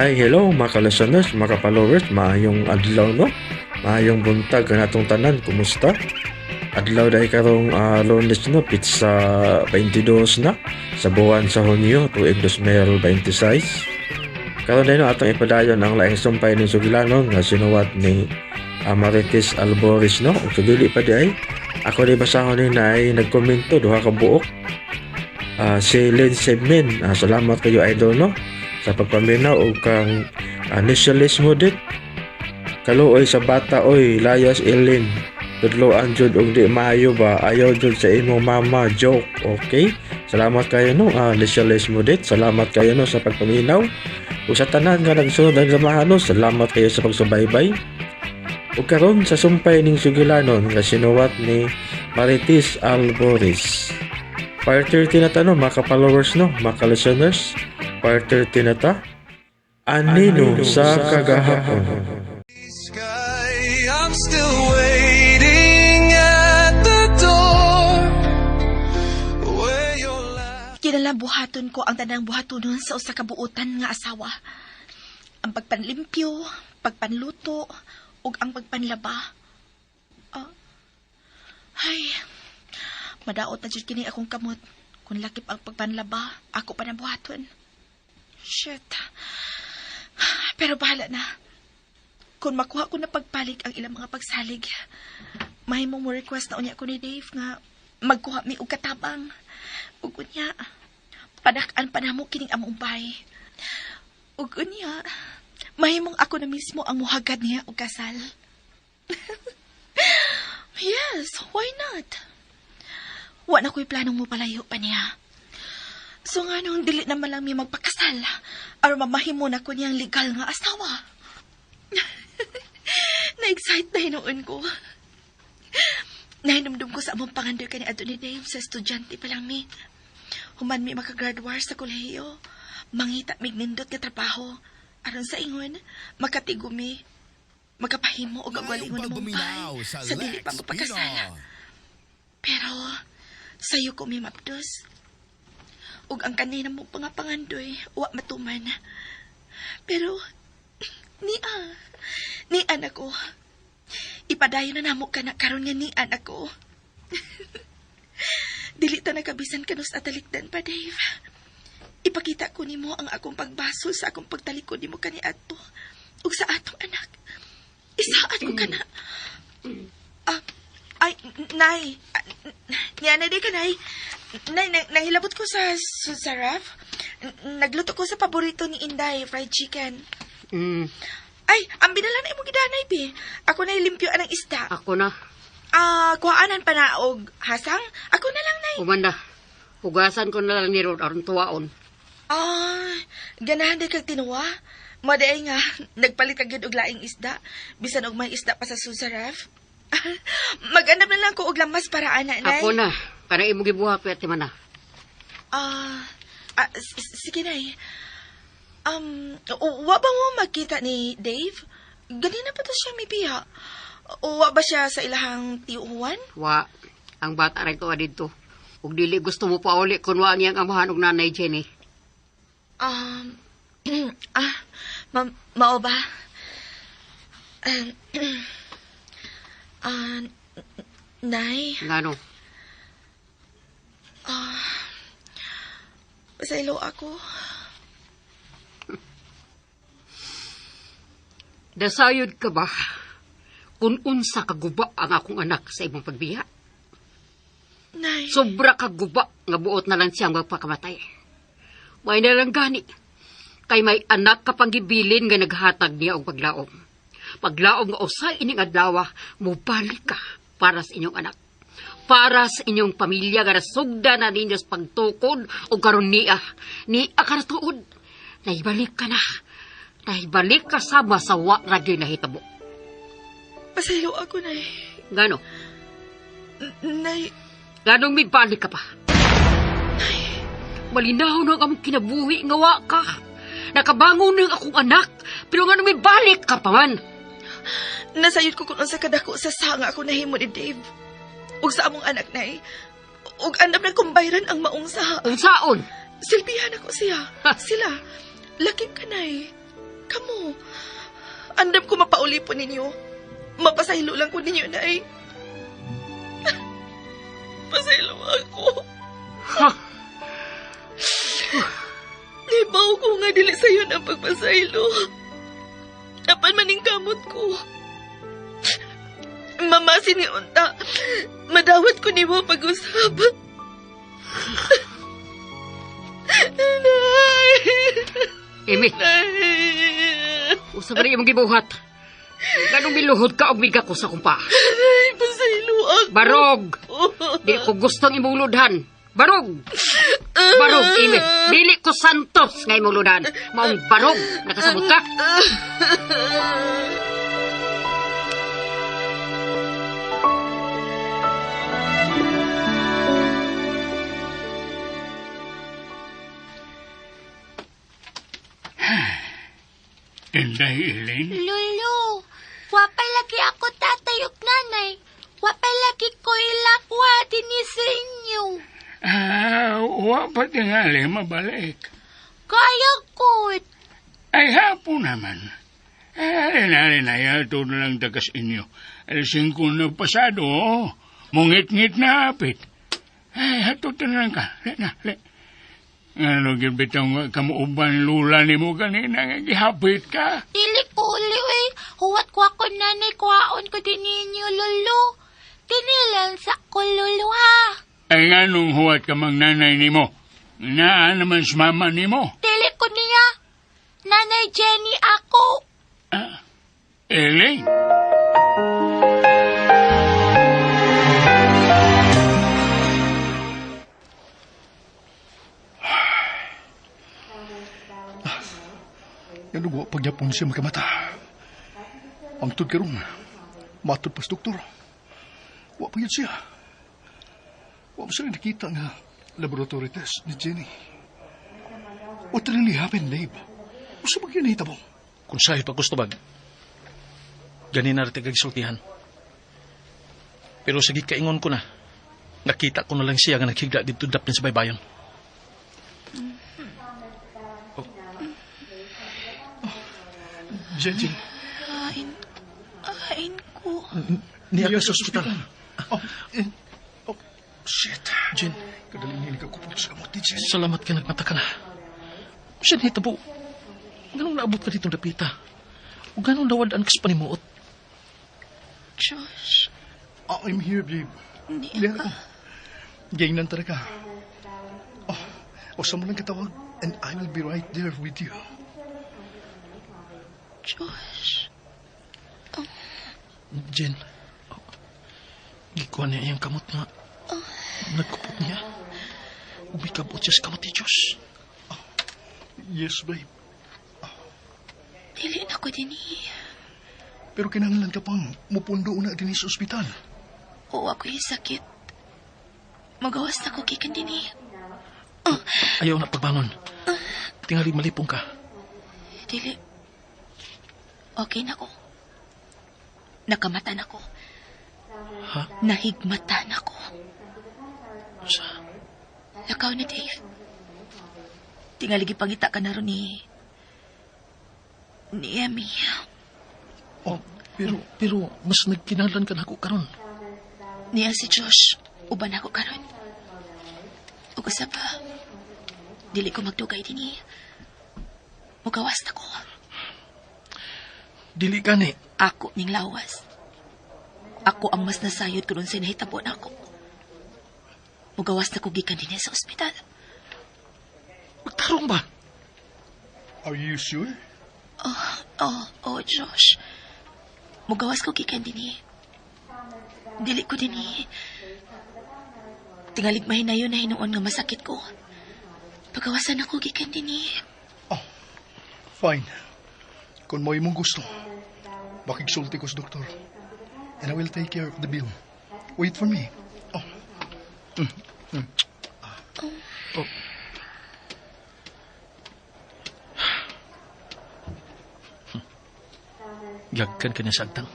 Hi, hello mga ka-listeners, mga ka-followers, maayong adlaw, no? Maayong buntag kanatong tanan, kumusta? Adlaw dahil karong Lunes, no, petsa 22 na sa buwan sa Hunyo, tuig 2026. Karon din, no, atong ipadayon ang laing sumpay ning sugilanon nga sinuwat ni Marites Alboris, no. Ug sa dili pa di ay ako di basahon ni na ay nagkomento duha ka buok. Si Lynn Semin, salamat kayo, idol, no, sa pagpaminaw og kang Nishalis mo dit. Kaluoy sa bata oy, layas ilin. Tudloan jud og di maayo ba, ayaw jud sa imong mama, joke, okay? Salamat kayo, no, Nishalis mo dit. Salamat kayo, no, sa pagpaminaw. Ug sa tanan nga nagsunod ang samahan, no, salamat kayo sa pagsubaybay. Ug karon sa sumpay ning sugilanon nga sinuwat ni Marites Alboris. Part 30 na ta, no, mga ka-followers, no, mga ka-listeners. Part 30 na ta. Anino sa kagahapon. Sky, I'm still waiting at the door where your laugh. Kinala buhaton ko ang tanang buhatonon sa usa ka buotan nga asawa. Ang pagpanlimpyo, pagpanluto, ug ang pagpanlaba. Ah, ay, madaot na jud kini akong kamot. Kung lakip ang pagpanlaba, ako pa na buhaton. Shit. Pero bahala na. Kung makuha ko na pagpalig ang ilang mga pagsalig, mahimong mo request na unya ko ni Dave nga magkuha mi og katabang. Ug unya, padak-an pa namo kining among bahay. Ug unya, mahimong ako na mismo ang muhagad niya og kasal. Yes, why not? Wa na ko'y planong mo palayo pa niya. So nga nung dili naman lang mi magpakasal, aron mamahimo na ko niyang legal nga asawa. Na-excite na hinuon ko. Nahinumdum ko sa among pangandoy kani adto ni Dave sa estudyante pa lang mi. Human mi makagraduar sa kolehiyo, mangita mig nindot nga trabaho. Aron sa ingon, makatigo mi, makapahimo og agwalingon namong bahay sa sa dili pa Lex mapakasal. Pino. Pero, sayo ko mi mapdos. Ug ang kanina mo nga pangandoy, wa matuman. Pero, nia, nian ako. Ipadayon na namo kana karon nga nian ako. Dili ta nakabisan kanus atalikdan pa, Dave. Ipakita ko nimo ang akong pagbasol sa akong pagtalikod nimo kaniadto ug sa atong anak. Isaad ko kana. Ah, ay, Nay. Ah, niya na di ka, Nay. Nay, nahilabot ko sa ref. Nagluto ko sa paborito ni Inday, fried chicken. Ay, ang binala na imong gidanay, bi. Ako na limpyo anang isda. Ako na. Ah, kuhaanan pa na og hasang. Ako na lang, Nay. Umanda. Hugasan ko na lang ni Rod aron tuwaon. Ah, ganahan di kag tinuwa. Maday nga, nagpalit ka gyud og laing isda. Bisan og may isda pa sa susa ref. Mag-andam na lang ko og lamas para ana, Nay. Ako na. Para imo gibuhat pwerte man na. Ah, sige, Nay. Wa ba mo makita ni Dave? Ganina pa to siya may biya. Wa ba siya sa ilahang tiyuhan? Wa. Ang bata rin ko didto. Ug dili gusto mo pauli kun wa ang iyang amahan ug nanay Jenny. Ah, mao ba? Ah, Nay, Ngano? Pasaylo ako. Dasayod ka ba kung unsa kaguba ang akong anak sa imong pagbiya? Nay, Sobra kaguba nga buot na lang siyang magpakamatay. May na lang gani. Kay may anak ka pang gibilin nga naghatag niya og paglaom. Paglaom nga usay ining adlaw, mobalik ka para sa inyong anak. Para sa inyong pamilya nga nasugda na ninyo sa pagtukod o karon niya. Niya ka na tuod. Naibalik ka na. Naibalik ka sa masawa ra gyud nahitabo. Pasaylo ako, Nay. Ngano? Nay, Ganong mibalik ka pa? Malinaw na ang among kinabuhi nga wa ka. Nakabangon ng akong anak, pero nga may balik ka pa man. Nasayod ko kung unsa kadako sa sanga ako nahimo ni Dave. Ug sa among anak, Nay. Ug andam na kumbayran ang maong saha. Unsaon? Silbihan ako siya. Sila. Lakip ka, Nay. Kamo. Andam ko mapauli po ninyo. Mapasaylo lang ko ninyo, Nay. Pasaylo ako. Ha? Ibaw ko nga dili sa'yo ng pagpasaylo. Apan maning kamot ko. Mama, siniunta. Madawat ko nimo pag-usap. Nay! Amy, Nay! usa ba rin imong gibuhat? Ganong miluhod ka og miga ko sa akong paa. Nay, pasaylo ako. Barog! Di ko gustong imong ludhan. Barog! Barog, Amy. Dili ko santos nga imong ludhan. Maong barog. Nakasabot ka? Inday, Elaine. Lulu, wapay lagi ako tatay ug nanay. Wapay lagi ko ilakwa dinhi sa inyo. Ah, wa pa tingali mabalik. Kaya ko. Ay, hapon naman. Eh, alin, alin, ay, ito na lang tagas inyo. Alas 5 na pasado, oh. Mungit-ngit na hapit. Ay, hatod na lang ka. Le na, le. Ano, gibitong kamuuban lula ni mo kanina, nga gihapit ka. Dili ko uli eh. Huwat ko ako nanay kuhaon ko din ninyo, Lulu. Dinilan sa ko, Lulu, ha. Ay, nga nung huwat ka mang nanay ni mo. Naa naman sa mama ni mo. Dili ko niya. Nanay Jenny ako. Ah, Elaine. Yan wa pagyapon siya makamata. Ang tud karon, matod pas doktor. Wa pa yun siya. Wa pa siya nakita nga laboratory test ni Jenny. What really happened, Dave? Usa ba yun nahitabo? Kung sa'yo pa gusto bag, ganina rin kag sultihan. Pero sige kaingon ko na, nakita ko na lang siya nga naghigda dito dapin sa baybayon. Jenny. Ain, ain ko. Niya ka sa ospital. Oh, eh, oh, shit. Jen, Kadali niya nagkakupot sa kamot ni Jenny. salamat ka nagmata ka na. Siya nahitabo. Ganong naabot ka ditong dapita? O ganong nawad-an kas panimuot? Josh, Ah, I'm here, babe. niya Diyan ka. ako. Gaynan talaga. Oh, o sa mo lang katawag and I will be right there with you. Josh. Jen, oh, gikuha niya iyang kamot nga. Nagkupot niya. Umikabot siya sa kamot ni Diyos. Yes, babe. Dili na ko din eh. Pero kinahanglan ka pang mupundo na din sa ospital. Oo, ako yung sakit. Magawas na ko gikan din eh. Ayaw na pagbangon. Tingali malipong ka. Dili. Okay na ko. Nakamata na ko. Ha? Nahigmata na ko. Sa? Lakaw na, Dave. Tingali gipangita ka na ron ni Emmy. Oh, Pero mas nagkinahanglan ka na ako karon. Niya si Josh. Uban ako karon. Ug usa pa, dili ko magdugay dinhi. Mugawas na ko. Dili ka ni. Ako ning lawas. Ako ang mas nasayod kung unsay nahitabo nako. Mugawas na ko gikan dinhi sa ospital. Magtarong ba? Are you sure? Oh, Josh. Mugawas ko gikan dinhi. Dili ko dinhi. Tingalig mahinayon na hinuon nga masakit ko. Pagawasan ako gikan dinhi. Oh, fine. Kung mo imong gusto, makigsulti ko sa doktor. And I will take care of the bill. Wait for me. Oh. Oh. Gagkan ka niya sa agtang.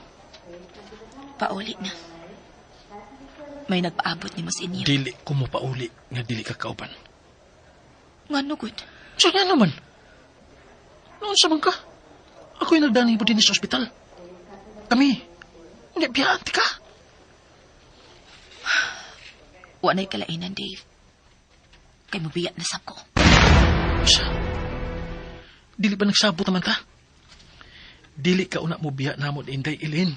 Pauli na. May nagpaabot nimo sa inyo. Dili ko mo pauli nga dili ka kauban. Ngano gud? So nga naman. Noon sa man ka? Ako'y nagdani mo din sa ospital. Kami. Hindi, biyaan ka. Wa na'y kalainan, Dave. Kay mubiya na sab ko. Sa? Dili ba nagsabot naman ta? Dili ka una mo biya namo ni Inday Ilin.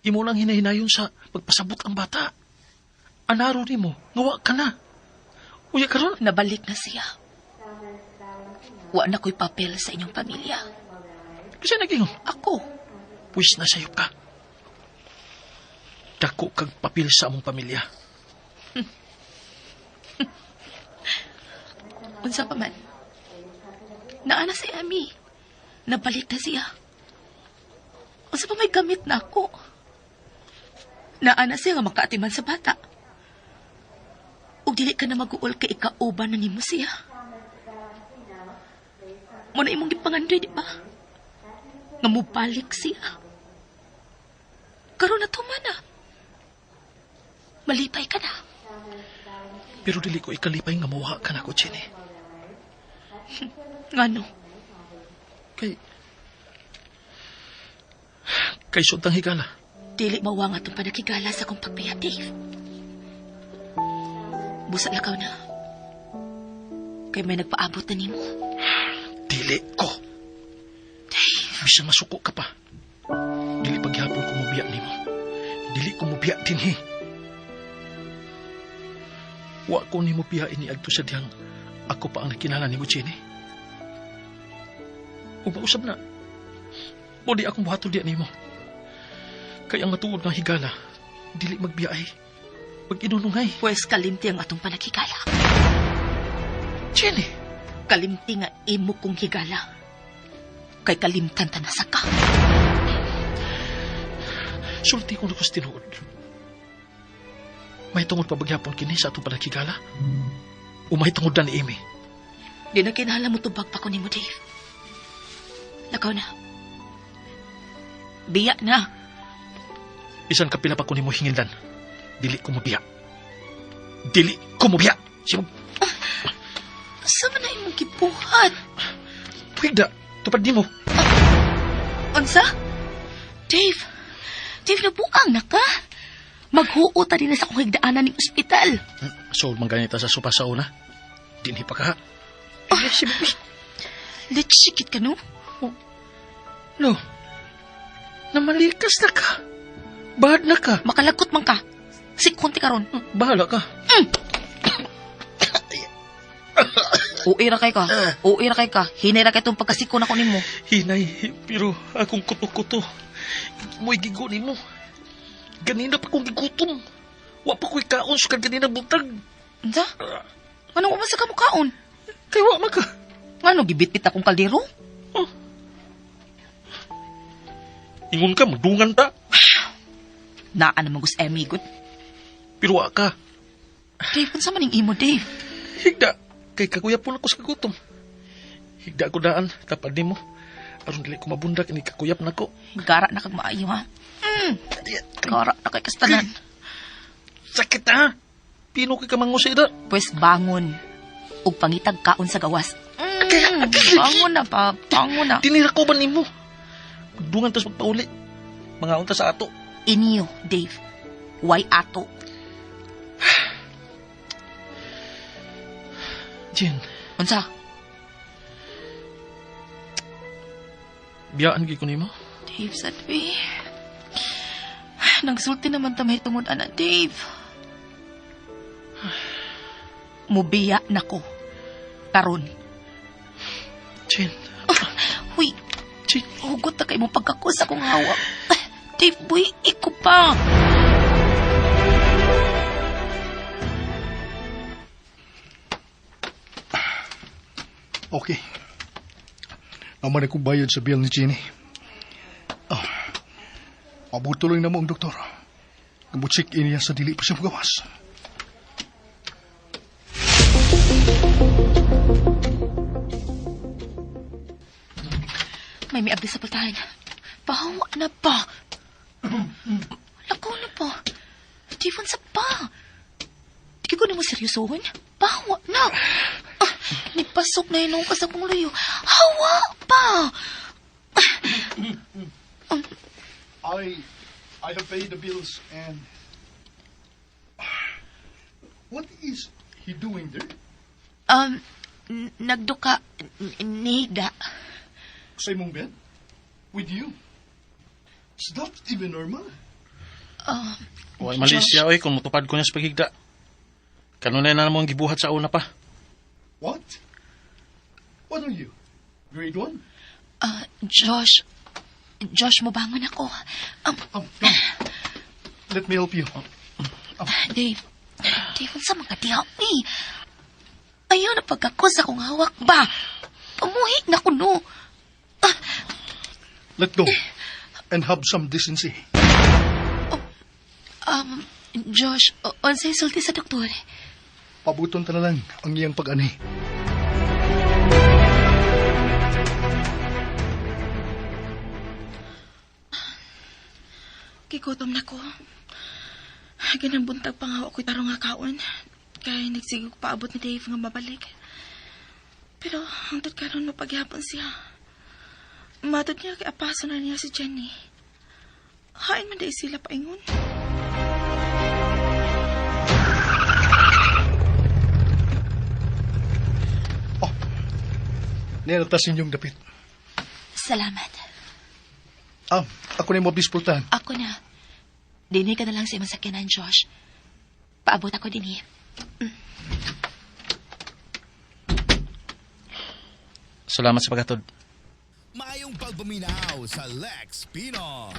Imo lang hinahinayon sa pagpasabot ang bata. Anaro nimo, ngawa ka na. Uya karon. Nabalik na siya. Wa na ko'y papel sa inyong pamilya. Kasi nagingon. Ako. Pwis na sayop ka. Dako kag papel sa among pamilya. Unsa pa man. Naa na si Amy. Nabalik na siya. Unsa pa may gamit na ako. Naa na siya nga makaatiman sa bata. Ug dili ka na mag-uol kay ikauban na nimo siya. Mo na imong gipangandoy, di ba? Nga mubalik siya. Karon na tuman na. Malipay ka na. Pero dili ko ikalipay nga muha ka na ko, Jenny. Ngano? Kay sudtang higala. Dili mawa nga itong panakigala sa akong pagbiya, Dave. Busa lakaw na. Kay may nagpaabot na nimo. Dili ko. Dave. Bisan masuko ka pa. Dili paghihapon ko mubiya nimo. Dili ko mubiya dinhi. Wa ko nimo biya ini adto sa dihang ako pa ang nakinahanglan nimo, Jenny. Ug mausab na. O di akong buhaton diya nimo. Kay ang matuod nga higala, dili magbiyaay. Mag-inunungay. Pwes kalimti ang atong panakigala. Jenny! Kalimti nga imo kong higala. Kay kalimtan ta nasa ka. Sulti ko na ko sa tinuod. May tungod pa bagyapon kini sa atong panakigala? O may tungod na ni Amy? Di na kinahanglan mo tubag pa ko nimo, Dave. Lakaw na. Biya na. Bisan kapila pa ko nimo hingindan. Dili ko mobiya. Dili ko mobiya. Sibog. Sa man na imong gibuhat? Pwede. Tupad nimo. Unsa? Dave. Dave, nabuang na ka. Maghuo ta din na sa akong higdaanan ng ospital. So, mangganita sa sopa sa una. Dinhi pa ka. Oh, Litsikit ka, no? Oh. No. Namalikas na ka. Bahad na ka. Makalagkot man ka. Sikunti ka ron. Bahala ka. Uwi ra kay ka. Uwi ra kay ka. Hinay ra kay itong pagkasikon ako nimo. Hinay, pero akong kuto-kuto. Mo'y gigo nimo. Ganina pa kong gigutom. Wa pa ko'y kaon sa ganina butag. Unsa? Anong umasa ka mo kaon? Kay wa man ka. Ngano gibitbit akong kaldero? Oh. Ingon ka, magdungan ta. Naa na magus Emmy, good. Pero wa ka. Dave, unsa man ning imo, Dave? Higda, kay kaguya po na ko sa kagutom. Higda ko daan, tapad nimo. Aron dili ko mabundak, ini kakuyap na ko. Gara na kag maayo, ha? Gara na kay kastanan. Sakit, ha? Pino kay kamango sa ida. Pwes bangon. Ug pangitag kaon sa gawas. Bangon na pa, bangon na. Tinira ko ba nimo? Dungan tas magpauli. Mga unta sa ato. Inyo, Dave. Why ato? Jen. Unsa? Biyaan gyud ko nimo. Dave, sadbi. Nagsulti naman ta may tungod ana, Dave. Mubiya na ko. Karon. Jen. Huy. Jen. Hugot na kay mong pagkakos akong hawak. Dave, buhi, iko pa. Okay. Naman ako bayad sa bill ni Jenny. Oh, mabutuloy na mo ang doktor. Gamutsik iniya sa dili pa siya magawas. May miabli sa pultahan. Pahawa na pa. Lakaw na pa. Tifon sa pa. Di ko na mo seryosohon. Pahawa na. Ah, nipasok na inong ka sa kong luyo. Hawa pa. Ah, I have paid the bills and... What is he doing there? Nagduka nihigda. Sa imong bed? With you? Is that even normal? Way Malaysia, oy, kung mutupad ko niya sa paghigda. Kanunay na namang gibuhat sa una pa. What? What are you? Grade 1? Josh, Josh, mobangon ako. Come. Let me help you. Dave, Dave, unsa mga diha eh. Ayaw na pagkakos akong hawak ba? Pamuhi na ko, no. Let go. And have some decency. Josh, unsay sulti sa doktor? Pabuton ta na lang ang iyang pag-ani. Kigutom na ko. Ganang buntag pa nga ako'y tarong nga kaon. Kaya nagsigog paabot ni Dave nga mabalik. Pero hangtod karon mapaghapon siya. Matod niya kay apaso na niya si Jenny. Hain man dahil sila paingon. Oh, nilata sa inyong dapit. Salamat. Ako na yung mabispultahan. Ako na. Dinhi ka na lang sa imong sakyanan, Josh. Paabot ako dinhi. Salamat sa paghatod. Maayong pagpaminaw sa Lex Pino.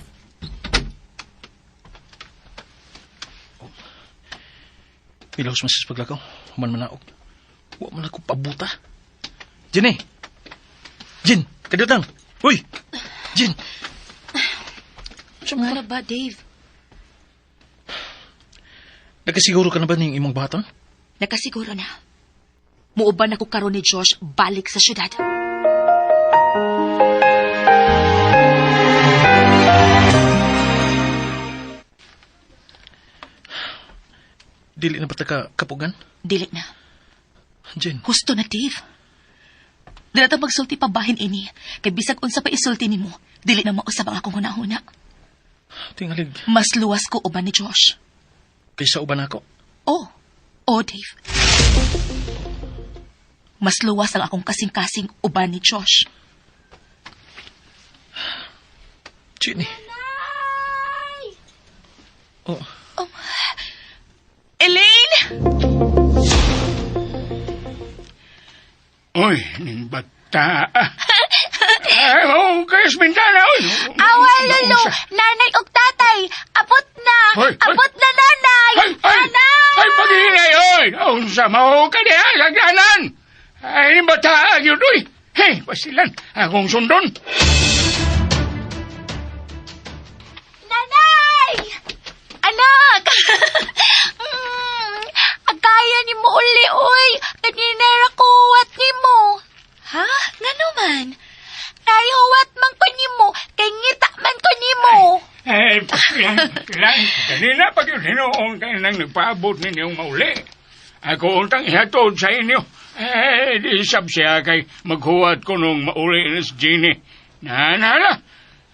Pilahos man siya sa paglakaw. Human man naog. Wa man ako pabuta. Jenny! Jen! Kadutang! Uy! Jen! Nga na ba, Dave? Nakasiguro ka na ba ning imong baton? Nakasiguro na. Muuban ako karon ni Josh balik sa syudad. Dili na ba ta ka kapugan? Dili na. Jen, Husto na, Dave. Dili ta magsulti pa bahin ini. Kay bisag unsa pa isulti nimo, dili na mausab ang akong hunahuna. Tingalig. Mas luwas ko uban ni Josh. Kaysa uban ako. Oh, oh, Dave. Mas luwas ang akong kasing-kasing uban ni Josh. Jenny. Oh, Elaine! Uy, ning bata. Ay, oh, kaya sa bintana, uy. Awa, lolo, nanay og tatay, abot na, Hoy, hoy. abot na nanay, Ay, ay, nanay! ay, paghinay, oy. Unsa mao ka diha, sagdanan. Ay, ning bata, yun, uy. Hey, basilan, akong sundon. Nanay! Anak! Agaya ni mo uli, uy. Kanina ra ko huwat ni mo. Ha? Ngano man? Kay huwat man ko nimo, kay ngita man ko nimo. Ay, basilan, basilan. Kanina pag yun, hinuon kayo nang nagpaabot ninyong mauli. Ako untang ihatod sa inyo. Eh, di sab siya kay maghuwat ko nung mauli ni si Jeannie. Nanala,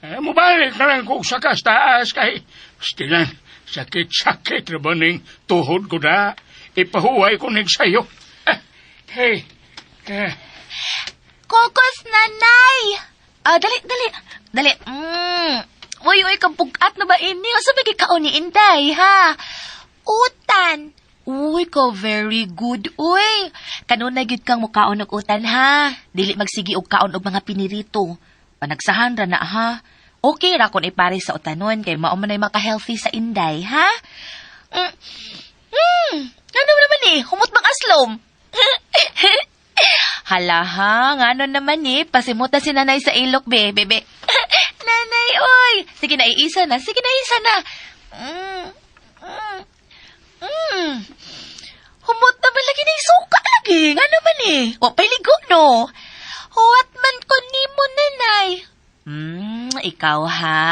eh, mubalik na lang ko sa taas kay Stilan, sakit-sakit na ba ning tuhod ko da? Ipahuway ko ning sayo. Eh, hey, eh, Kokos, nanay! Ah, dali, dali. Dali. Uy, uy, kabugat na ba ini? Asa ba kaon ni Inday, ha? Utan. Uy, ko very good, uy. Kanunay gyud kang mukaon og utan, ha? Dili magsigi og kaon og mga pinirito. Panagsahan ra na, ha? Okay ra kon ipare sa utanon kay mao man ay maka-healthy sa Inday, ha? Mm. Ano naman eh? Humot bang aslom? Hala ha, ngano naman eh. Pasimuta si nanay sa ilok, be, bebe. Nanay, oy! Sige na, iisa na. Sige na, iisa na. Humot naman lagi na isuka lagi. Ngano man eh. O, paligo, no? Huwat man ko nimo, nanay. Ikaw ha?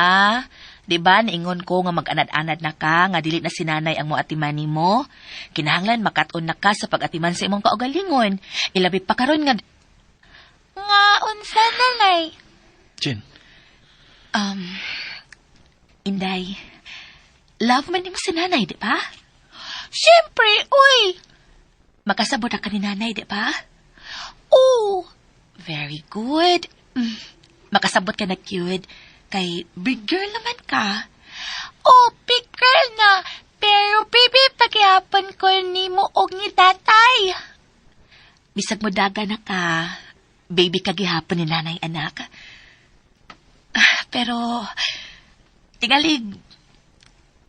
Diba, niingon ko nga mag-anad-anad na ka, nga dili na si nanay ang moatiman nimo? Kinahanglan makat-on na ka sa pag-atiman sa imong kaugalingon. Ilabi pa karon nga... Nga unsa, nanay? Jen. Inday, love man nimo si nanay, di ba? Siyempre, uy. Makasabot ka ni nanay, di ba? Oo. Very good. Makasabot ka na cute. Kay big girl naman ka. Oh, big girl na. Pero baby, paghihapon ko nimo og ni tatay. Bisag mo daga na ka, baby ka gihapon ni nanay anak. Pero, tingalig,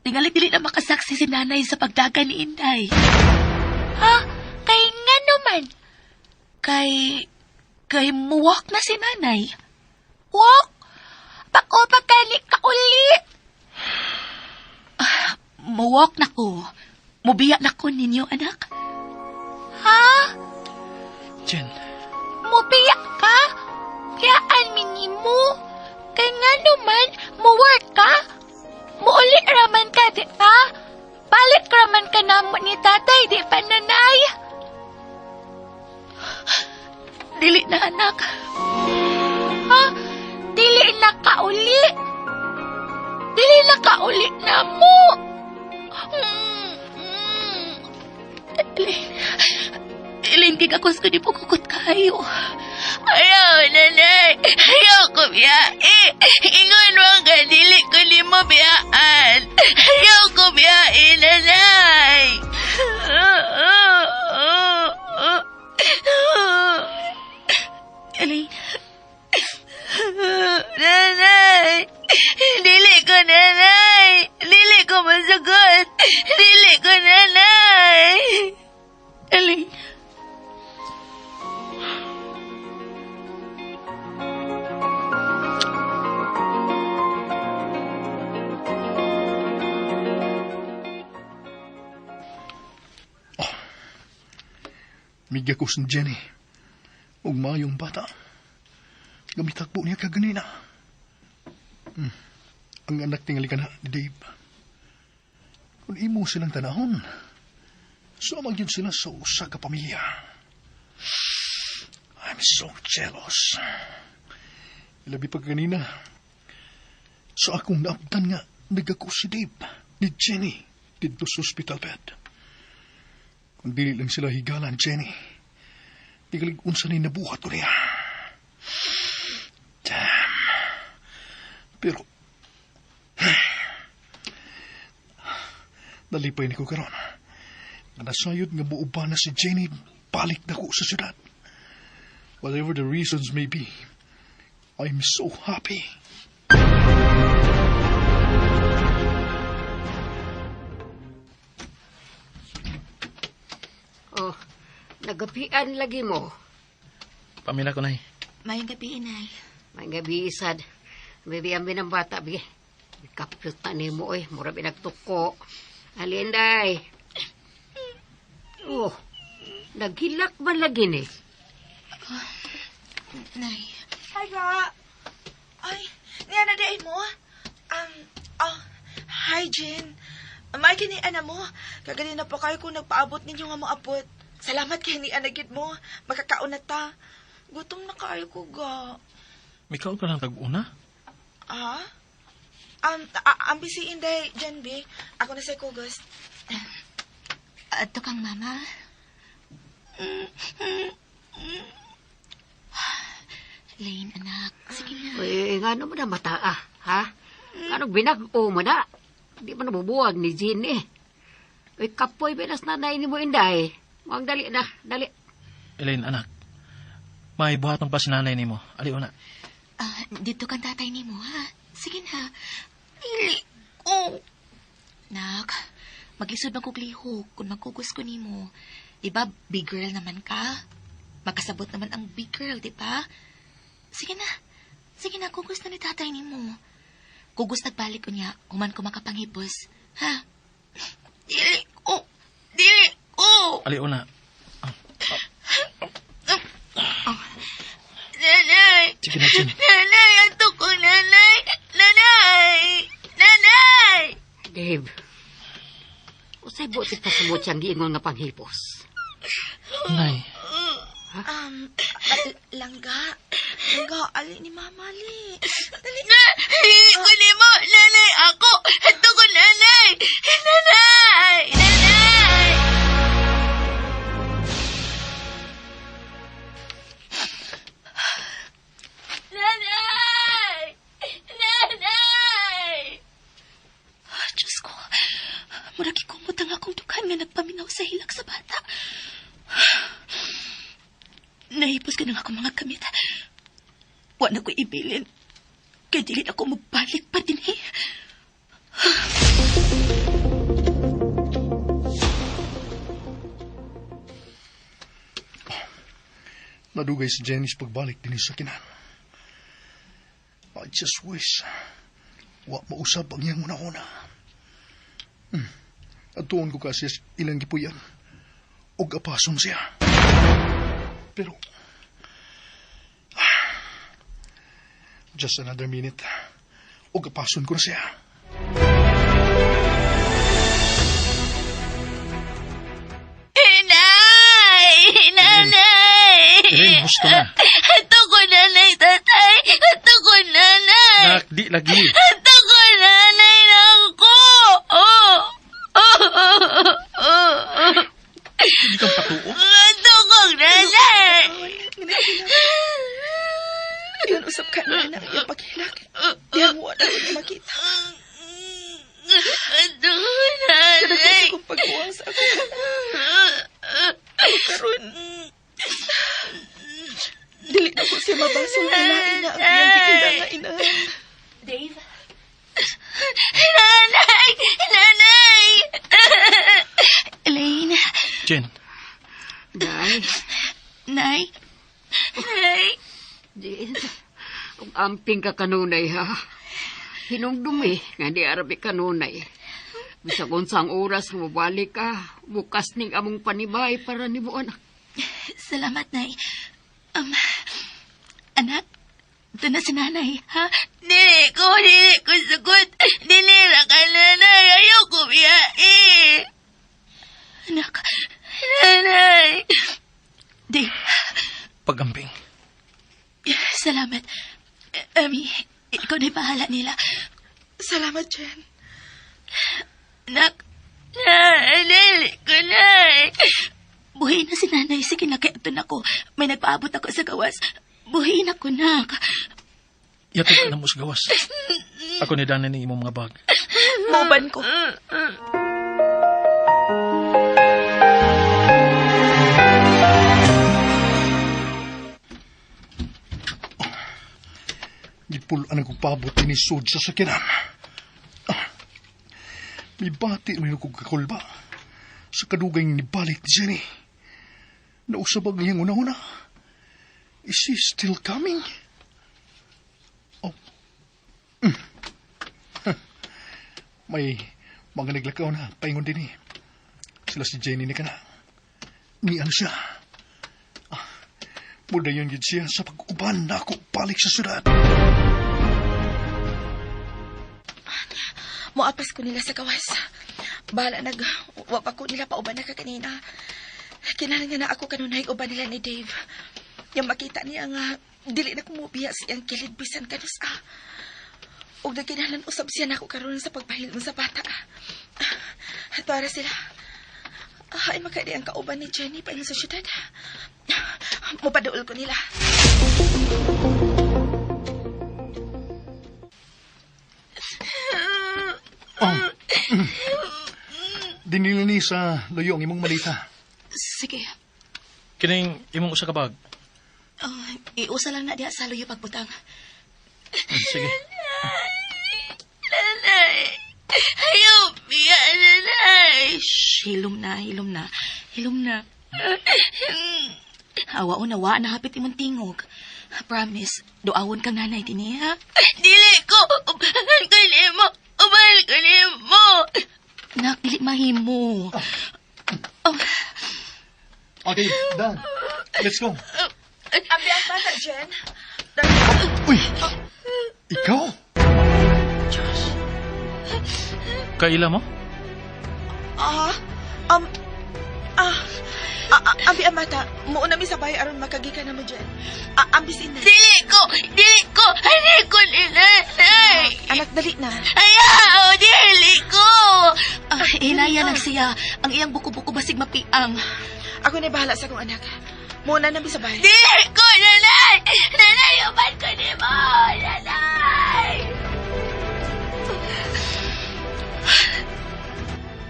tingalig dili na makasaksi si nanay sa pagdaga ni Inday. Ha? Kay nga naman. Kay muwak na si nanay. Walk? Bako pa gani ka uli. Muwak na ko. Mubiya na ko ninyo, anak. Ha? Jen, Mubiya ka? Kayaan minimo. Kay nga naman, muwork ka? Muuli raman ka, di ba? Balik raman ka namo ni tatay, di ba nanay? Dili na, anak. Ha? Dili na ka uli. Dili na ka uli na mo. Elaine, Elaine, gigakos ko di po kukot kayo. Ayaw, nanay. Ayaw ko biyae. Ingon mo ka, dili ko nimo biyaan. Ayaw ko biyae, nanay. Elaine, Nanay! Dili ko, nanay! Dili ko masagot! Dili ko, nanay! Elaine. Migya ko sa Jenny. Ug maayong bata. Gamitakbo niya kaganina. Ang anak tingali ka na ni Dave. Kung imo silang tanahon, sumag yun sila sa usa ka pamilya. I'm so jealous. Ilabi pa kanina, sa akong naabtan nga, nagako si Dave, ni Jenny, dito sa hospital bed. Kung dili lang sila higalan, Jenny, tigalig unsa ni nabuhat ko niya. Damn. Pero, nalipay ni ko karon. Nga nasayod nga muuban na si Jenny balik na ko sa syudad. Whatever the reasons may be, I'm so happy. Oh, nagapian lagi mo. Pamila ko, Nay. Mayong gabi, inay. May gabi isad. Bibi ang binang bata, bi. Kapyot na nimo oy, mura binagtuko. Alinday. Oh, naghilak man lagi ni. Nay. Hi, Ga. Ay, niya na di mo. Oh, hi, Jin. May kini ana mo. Kagali na pa kayo kung nagpaabot ninyo nga moabot. Salamat kay ni ana gid mo. Makakaon na ta. Gutom na kayo ko, ga. Mikaw ka lang tag-una? Ah? Ang busy inday, Jen B. Ako na sa kugos. Ato kang mama. Lane, anak. Sige na. Uy, nga naman na mata, ah, ha? Anong binag-o mo na? Di man nabubuwag ni Jean eh. Uy, kapoy binas na ni mo inday. Muang dali na, dali. Elaine, anak. May buhaton pa si nanay nimo. Ali una. Dito kang tatay nimo, ha? Sige na. Dili ko. Nak, mag-isod man kog lihok kung magkugos ko nimo. Di ba, big girl naman ka? Makasabot naman ang big girl, di ba? Sige na. Sige na, kugos na ni tatay nimo. Kugos nagbalik ko niya, human ko makapanghibos. Ha? Dili ko. Dili ko. Ali una. Nanay. Sige na, Jen. Nanay, ato ko, nanay. Nanay. Nanay. Dave, usay buti pa sumot siyang giingon nga panghipos. Nay, Langga. Langga, ali ni mama, ali. Dali. Na, dili ko nimo, nanay ako. Murag ikumot ang akong dughan nga nagpaminaw sa hilak sa bata. Nahipos ka ng akong mga kamit. Wa na ko ibilin. Kay dili na ko mabalik pa din eh. Nadugay si Jenny sa pagbalik din sa kinan. I just wish wa mausap ang iyang una-una. Atuon ko kasi ilang gipuyan og apason siya. Pero just another minute og apason ko na siya. Inay! Nanay! Elaine, husto na. Ato ko nanay, tatay! Ato ko nanay! Nak, di lagi. Ato ko nanay na ako! Oh! Oh! Oh! Oh! Hindi kang patuo. Ato ko nanay! Yun, usap ka na anak. Yung paghilak. Diyan mo na ako makita. Ato ko nanay! Kadagay sa kong pag-uwang sa akong anak. Karon, dili na ko siya mabasol na ina ang iyang gikita nga ina. Dave? Nanay! Nanay! Elaine? Jen, Day, Nay? Nay! Jen, ug amping ka kanunay ha. Hinungdumi, nga di arabi kanunay. Bisag unsang oras mobalik ka, bukas ning among panibay para nimo anak. Salamat, Nay. Anak, ito na si Nanay, ha? Dili ko sugot. Dili ra ka nanay. Ayoko biyahe. Anak, Nanay! Dave, pagamping. salamat. Ami, ikaw na'y bahala nila. Salamat, Jen. Anak, Nay, dili ko nay. buhay na si Nanay. Sige na, kaya ito na ko. May nagpaabot ako sa gawas. Buhay na ko, nak. Yatod ka na mo sa gawas. Ako ni Dana ni imong mga bag. Mauban ko. Gipulaan ang pabot ni sud sa sakinan. Ah, may bati rin ako kakulba sa kadugay nibalik ni Jenny. Nausab ang iyang una-una. Is she still coming? Oh. Huh. May mga naglakaw na paingon din eh. Sila si Jenny ni kana. Nian siya. Ah, mudayon gid siya sa pag-uban na ako balik sa syudad. Moapas ko nila sa gawas. Bahala nag... Wa pa ko nila pauban na ka kanina. Kinahanglan nga na ako kanunay uban nila ni Dave. Yang makita niya nga dili na kumubiya sa iyang kilid bisan kanus-a. Ug nagkinahanglan usab siya nako karon sa pagpahilom sa bata. Tuara sila. Ay, makadi ang kauban ni Jenny pa sa syudad. Mupaduol ko nila. Dinila ni sa luyo ang imong malita. Sige, Kining imong usa ka bag. iusa lang na diha sa luyo pagbutang. Sige. Nanay! Ayaw biya, nanay! Shh, hilom na, hilom na. Hilom na. Awa o nawa, nahapit imong tingog. Promise, duawon kang nanay dinhi, ha? Dili ko! Uban ko nimo! Uban ko nimo! Nak, dili mahimo. Oh, Okay, Dan. Let's go. Abi ang bata, Jen. Uy! Ikaw? Kaila mo? Ah, um, ah, ah, ah, abi ang bata. Muuna mi sa bahay aron makagikan na mo, Jen. Ah, ambi si inay. Dili ko! Dili ko! Dili ko ni nanay! Anak, dali na. Ayaw! Dili ko! hinaya lang siya. Ang iyang buko-buko basig mapiang. Ako na bahala sa akong anak. Muuna na mi sa bahay. Dili ko, nanay! Nanay, uban ko nimo! Nanay!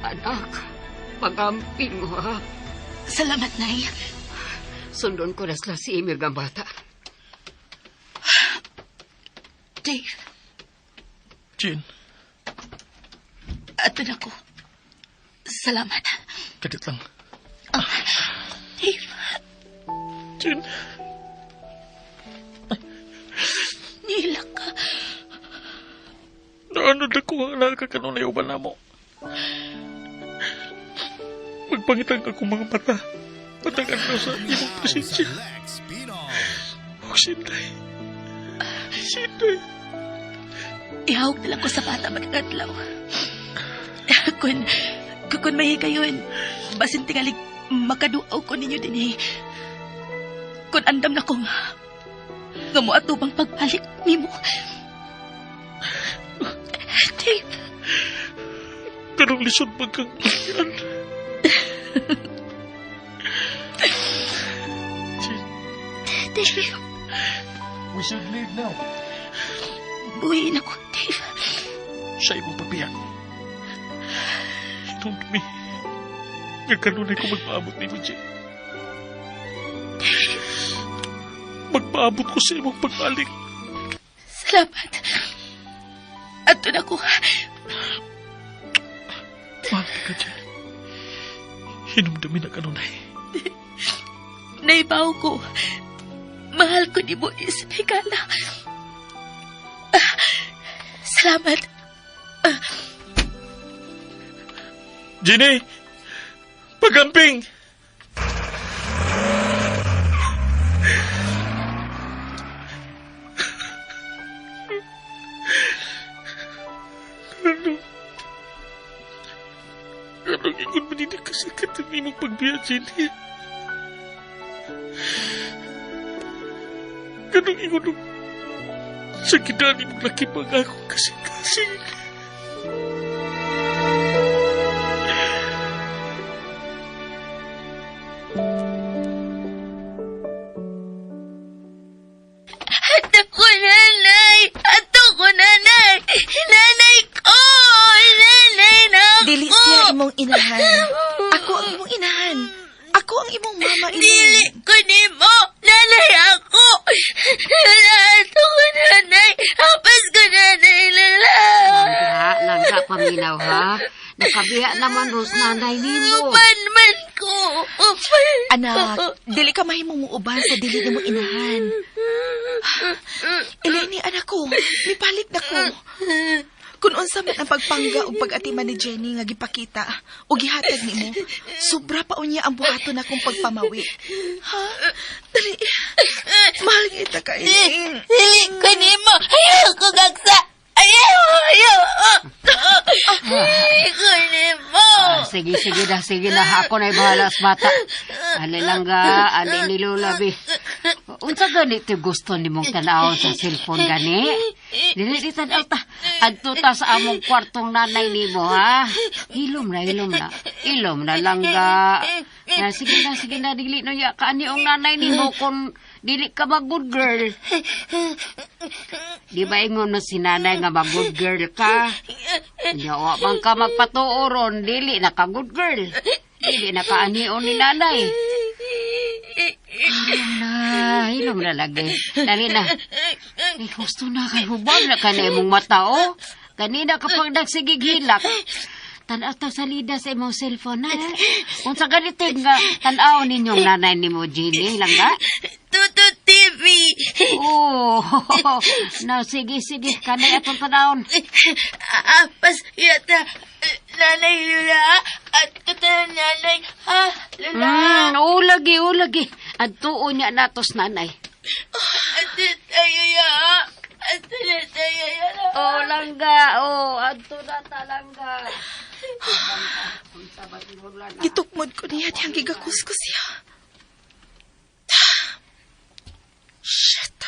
Anak, Pag-amping mo, ha? Salamat, Nay. Sundon ko na sila si Emil ang bata. Dave, Jean, ato na ko. Salamat. kadit lang. Dave, Jean, nihilak ka. naanod ako ang anak ka kanunay uban na mo. Magpangitang akong mga mata. Patagan na sa imong Sa presensya. Lex Pinoy. Oh, Sinday. Sinday. Ihawag na lang ko sa bata magkakadlaw. Kung mahikayon, basin tingalig makaduaw ko ninyo din eh. Kung andam na ko nga mo atubang pagbalik nimo. Dave, Kanong lisod magkang yan. Jean, Dave, We should leave now. buhiin ako, Dave. Sa imong pagbiya. Hinumdumi. Nga kanunay ko magpaabot nimo, Jean. Magpaabot ko sa imong pagbalik. Salamat. Ato na ko. Mahal ka, Jean. Hinumdumi na kanunay. Naibaw ko. Mahal ko ni mo isip higala. Salamat. Jenny! Pagamping! Ano? Anong ingon mo din kasakit ang imong pagbiya, Jenny? Ganong ingon mo sa gidani mong laki pang akong kasing-kasing. Ato ko, nanay! Ato ko, nanay! Nanay ko! Nanay na ako! Dili siya imong inahan. Ako ang imong inahan. Ako ang imong mama, Dili Elaine. ko nimo! Nanay ako! Ato ko, nanay! Hapas ko, nanay! Lala! Langga, langga, paminaw, ha? Nakabiya naman, Rose, nanay nimo. Uban man ko! Uban! Anak, dili ka mahimong muuban sa dili nimo inahan. Eleni, anak ko, mibalik na ko. Kung unsa man ang pagpangga ug pag-atiman ni Jenny nga gipakita o gihatag nimo, sobra pa unya ang buhaton akong pagpamawi. Ha? Dali. Mahal kita ka, Elaine. Dili ko nimo! Ayaw ko gagsa! Ayaw! Ayaw! Dili ko nimo! Ah, sige, sige na, sige na. Ako na'y bahala sa bata. Ali langga, ali ni Lola, bi. Unsa gani ti gusto nimong tan-awon sa cellphone gani? Dili di tan-aw ta. Adto ta sa among kwartong nanay nimo, ha? Hilom na, hilom na. Hilom na langga. Na, sige na, sige na. Dili no ya kaani ang nanay nimo kung dili ka ba good girl. Di ba ingon mo si nanay nga ba good girl ka? Nya wa man ka magpatuo ron, dili na ka good girl. Dili na ka anion ni nanay. Hilom na, hilom na lagi. Dali na. Eh, gusto na kay hubag na ka na imong mata, oh. Kanina ka pang nagsigig hilak. Tan-aw ta sa lida sa imong cellphone, ha? Unsa ganito nga tan-aw ninyong nanay nimo, Jeannie, langga? Tutu TV! Oh, na sige, sige, kanay atong tanawon. Apas yata nanay Lula at tuta nanay ha Lula. Ulagi, ulagi. Adtuon niya natos nanay. At tayo ya. At tayo ya. Oh, langga, oh, adto na ta langga. Gitukmod ko niya diyang gigakuskus siya. Shit!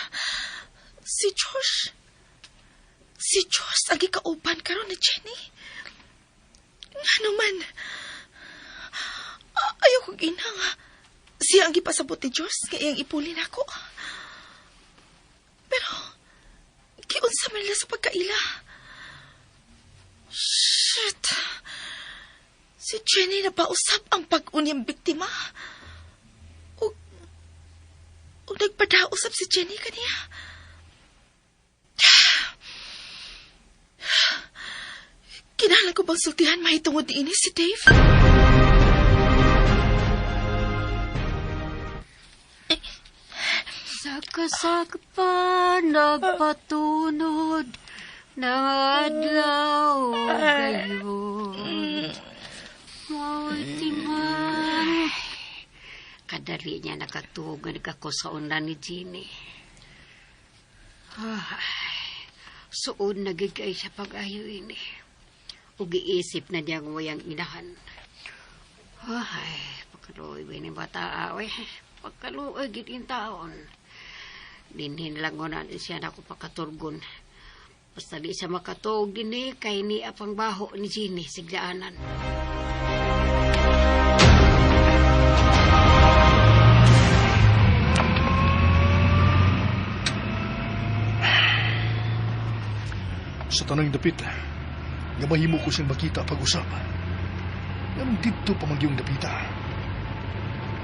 Si Josh. Si Josh ang gikauban karon ni Jenny. Nga naman. Ayaw kong ina nga. Siya ang gipasabot ni Josh nga iyang ipuli nako. Pero, giunsa man nila sa pagkaila. Shit! Si Jenny na pausap ang pag-unyang biktima. O nagpadausap si Jenny kaniya. Kinahanglan ko bang sultihan mahitungod niini si Dave? Saka-saka pa nagpatunod ng adlaw gayon. Multiman. Kadali niya nakatugan ako sa una ni Jeannie. Ay, suod nagigay sa pag-ayo ini. Ug giisip na niyang wayang inahan. Ay, pagkaluoy ba ni bata, oy. Pagkaluoy gid in taon. Dinhin lang na siya na ako pakaturgon. Basta di siya makatuog din eh, kay niya pang baho ni Jeannie, siglaanan. Sa tanang dapit, nga mahimo ko siyang makita pag-usap. Anong dito pa magyong dapita?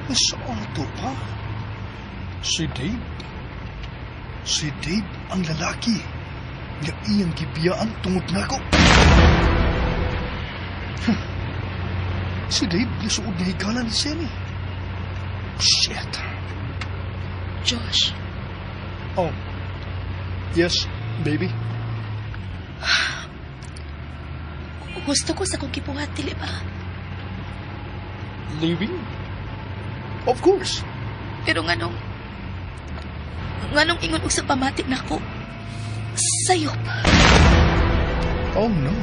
Sa ato pa? Si Dave? Si Dave ang lalaki nga iyang gibiyaan tungod nako. Huh. Si Dave nasuod na higala ni Jenny. Shit. Josh. Oh. Yes, baby. Gusto ko sa kong kipuhat, dili ba? Leaving? Of course. Pero nganong ingon og sa pamati nako, sayop. Oh no.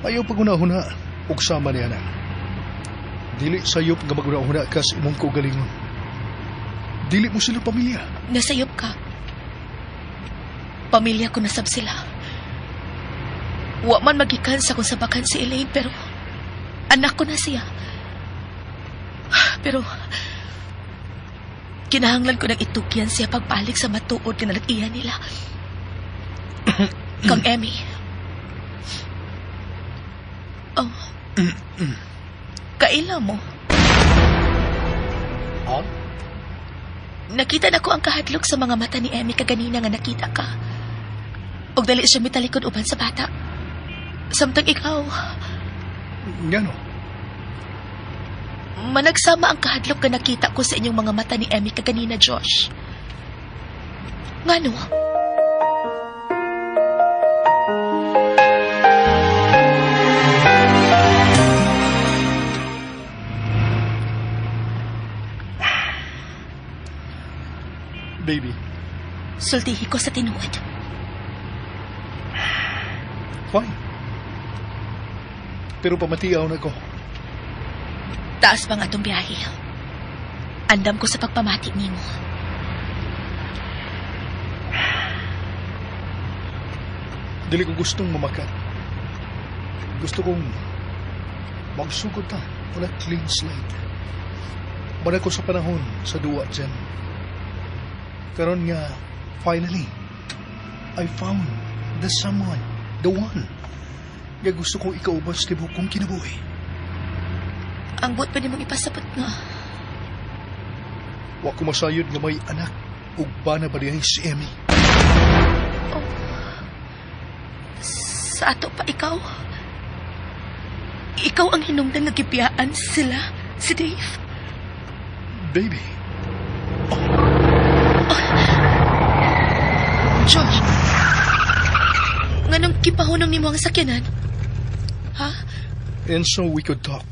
Ayaw pagunahuna og sama niya na. Dili sayop nga magunahuna ka sa imong kaugalingon. Dili mo sila pamilya. Nasayop ka. Pamilya ko nasab sila. Wa man magikan sa kung sabakan si Elaine, pero anak ko na siya. Pero kinahanglan ko ng itukyan siya pagbalik sa matuod na nalag-iya nila. Kang Emmy. Oh. Kaila mo? Huh? Nakita na ko ang kahadlok sa mga mata ni Emmy kaganina nga nakita ka. Og dali siya mitalikod uban sa bata. Samtang ikaw. Ngano? Managsama ang kahadlok na nakita ko sa inyong mga mata ni Emmy kaganina, Josh. Ngano? Baby. Sultihi ko sa tinuod. Fine. Pero pamatiaw na ko. Taas bang atong biyahe? Andam ko sa pagpamati nimo. Dili ko gustong mamakat. Gusto kong magsugod ta on a clean slate. Bana ko sa panahon sa duwa dyan. Karon nga, finally, I found the someone, the one, nga gusto kong ikauban sa tibok kong kinabuhi. Ang buot pa nimong ipasabot nga. Wa ko masayod nga may anak ug bana ba diay si Emmy. Oh. Sa ato pa ikaw. Ikaw ang hinungdan nga gibiyaan sila, si Dave. Baby. Oh. Oh. Josh. Nganong gipahunong nimo ang sakyanan? Ha? And so we could talk.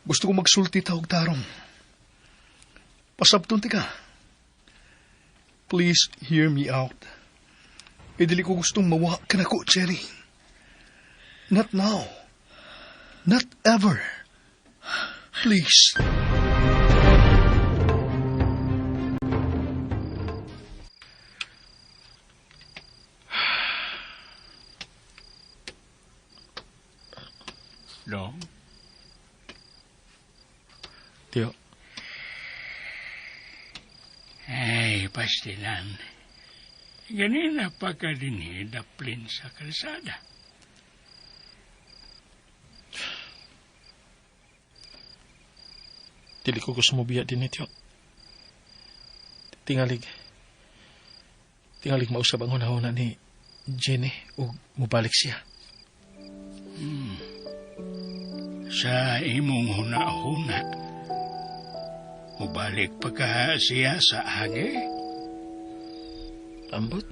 Gusto ko magsulti ta og tarong. Pasabton ti ka. Please hear me out. E dili ko gustong mawa ka nako, Cherry. Not now. Not ever. Please. Dong? Tiyo. Ay, pastilan. Ganina pa ka din daplin sa kalsada. Dili ko gusto mo biya din ito. Tingalig. Tingalig mausab ang hunahuna ni Jenny o mubalik siya. Sa imong huna-huna, mubalik pa ka siya sa agi? Ambot?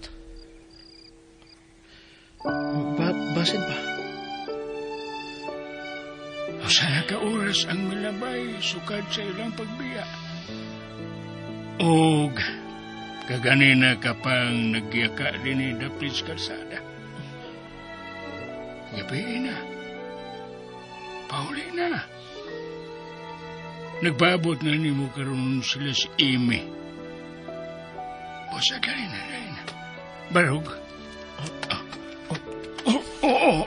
Basin pa? Usa na ka oras ang milabay sukad sa ilang pagbiya. Og kaganina ka pang nagyaka din dapit sa kalsada. Gabi na. Pauli na. Nagpaabot na nimo karon sila si Amy. Basta dali na, dali na. Barog. Oh.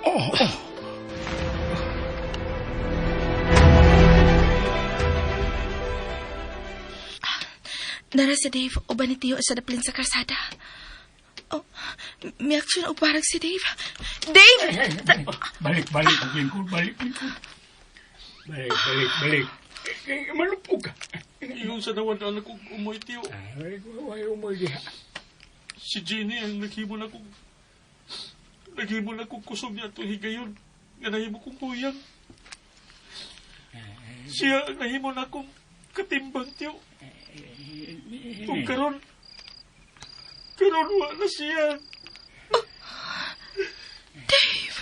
Nara si Dave, uban ni Tio sa daplin sa karsada. Oh, may action og parang si Dave. Dave! Hey, hey, balik, balik, lingkod, balik, lingkod. Balik, balik, balik. Eh, malupog ka. Ingon sa nawan na kong umoy, Tiyo. Ay, ay, umoy diha. Si Jenny ang naghimo na kong... Naghimo na kong kusog niya itong higayon. Nga nahimo kong kuyang. Siya ang nahimo na kong katimbang, Tiyo. Kung karon, karon wa na siya. Dave!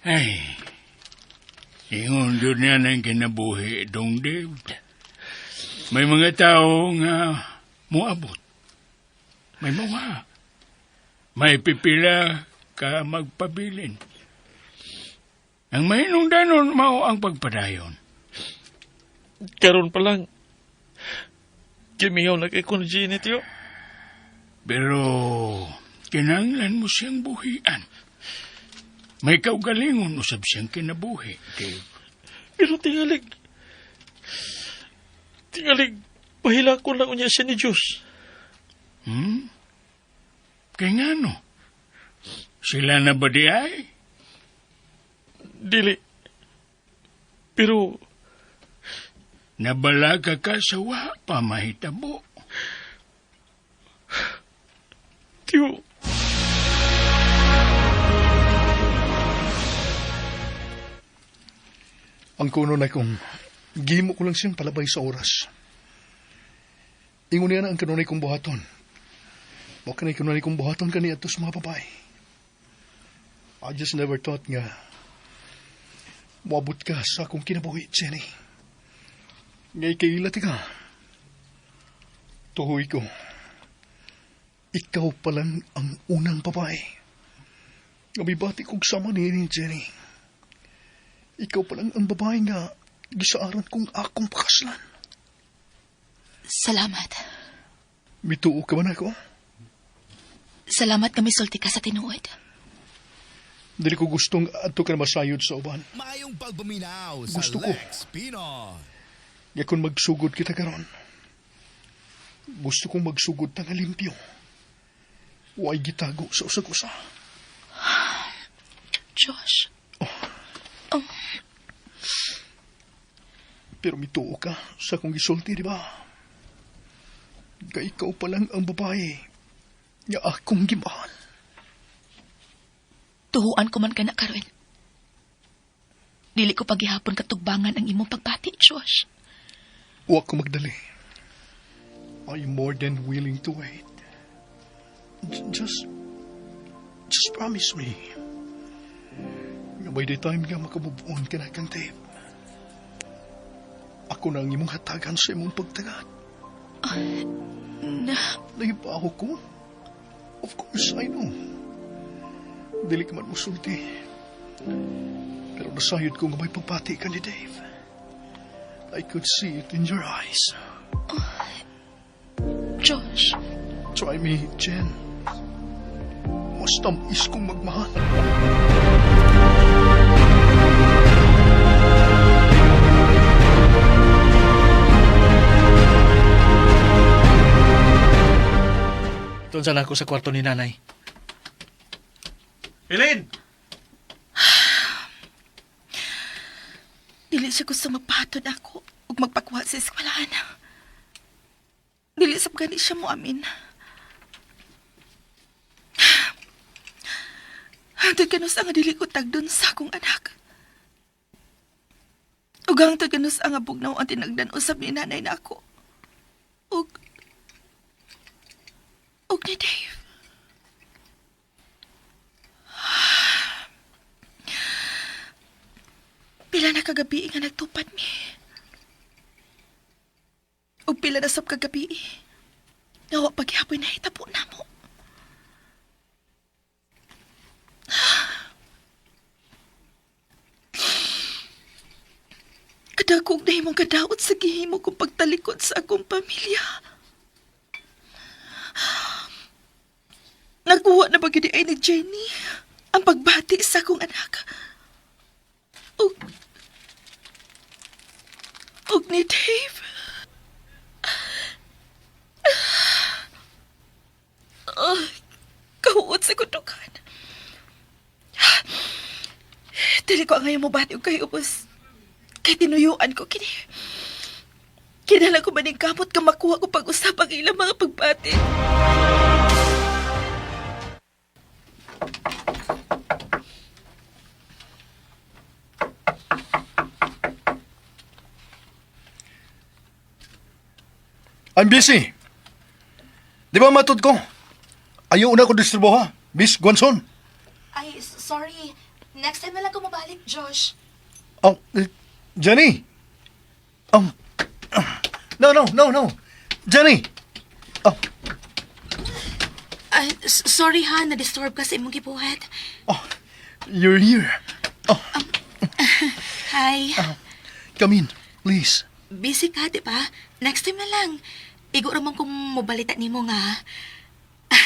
Ay, ingon yun niya ng kinabuhi, dong Dave. May mga tao nga muabot. May mga. May pipila ka magpabilin. Ang mahinungdanon mao ang pagpadayon. Karon pa lang, Gimiyaw na kay ko ni Jenny, Tiyo. Pero kinahanglan mo siyang buhian. May kaugalingon usab siyang kinabuhi, Dave. Pero tingalig, pahila ko lang unya siya ni Diyos. Kaya nga no? Sila na ba di ay? Dili. Pero, Nabalaga ka sa wa pa mahitabo. Tiyo, Ang kuno na kung gimo ko lang siyang palabay sa oras. Ingon niya na ang kanunay kong buhaton. Mao kanay kanunay kong buhaton kani ato sa mga babae. I just never thought nga moabot ka sa akong kinabuhi, Jenny. Ngay kaila ti ka. Tuhoy ko. Ikaw pa lang ang unang babae. Nga mibati kong sama ni Jenny. Ikaw pa lang ang babae nga gisaaran kong akong pakaslan. Salamat. Mituo ka ba na ako? Salamat nga misulti ka sa tinuod. Dili ko gustong adto ka na masayod sa uban. Maayong pagpaminaw sa Gusto ko. Lex Pino. Nga kung magsugod kita karon, gusto kong magsugod ta nga limpyo. Way gitago sa usag-usa. Josh, Pero mituo ka sa akong gisulti, di ba? Kay ikaw pa lang ang babae nga akong gimahal. Tuhuan ko man ka na karon. Dili ko paghihapon katugbangan ang imong pagbati, Josh. Wa ko magdali. I'm more than willing to wait. Just promise me. Nga by the time nga makamove on ka na kang Dave, ako na ang imong hatagan sa imong pagtagat. Na, Nahibaho ko. Of course, I know. Dili ka man musulti. Pero nasayod ko nga may pagbati ka ni Dave. I could see it in your eyes. Josh, Try me, Jen. Mas tamis kong magmahal. Doon sana ako sa kwarto ni nanay. Elaine! Dili siya gusto magpahatod ako ug magpakuha sa eskwelahan. Dili sab gani siya moamin. Hangtod kanus ang dili ko tagdon sa akong anak. Ug hangtod kanus ang bugnaw ang tinagdan usab ni nanay na ako. Ug ni Dave. Pila na kagabi nga nagtupad mi. Ug pila na sab kagabi. Nga wa paghiapoy nahitabo namo. Kadakog na himong kadaot sa gihimo kong pagtalikod sa akong pamilya. Nakuha na ba gid ay ni Jenny ang pagbati sa akong anak? Ug og ni Dave. Ah, kahuot sa kutukan. Dili ko ang ngayon mo bati og kay ubos. Kay tinuyuan ko kini. Kinala ko ba ning kamot ka makuha ko pag-usap ang ilang mga pagbati. I'm busy. Di ba matod ko? Ayaw na ko disturbo ha, Miss Guanzon. Ay, sorry. Next time na lang ko mabalik, Josh. Oh, Jenny. No, no, no, no. Jenny. Oh, Ay, sorry ha, na-disturb ka sa imong gibuhat. oh, you're here. Oh, Hi. come in, please. Busy ka, di ba? Next time na lang. Igo ra man kung mobalita nimo nga.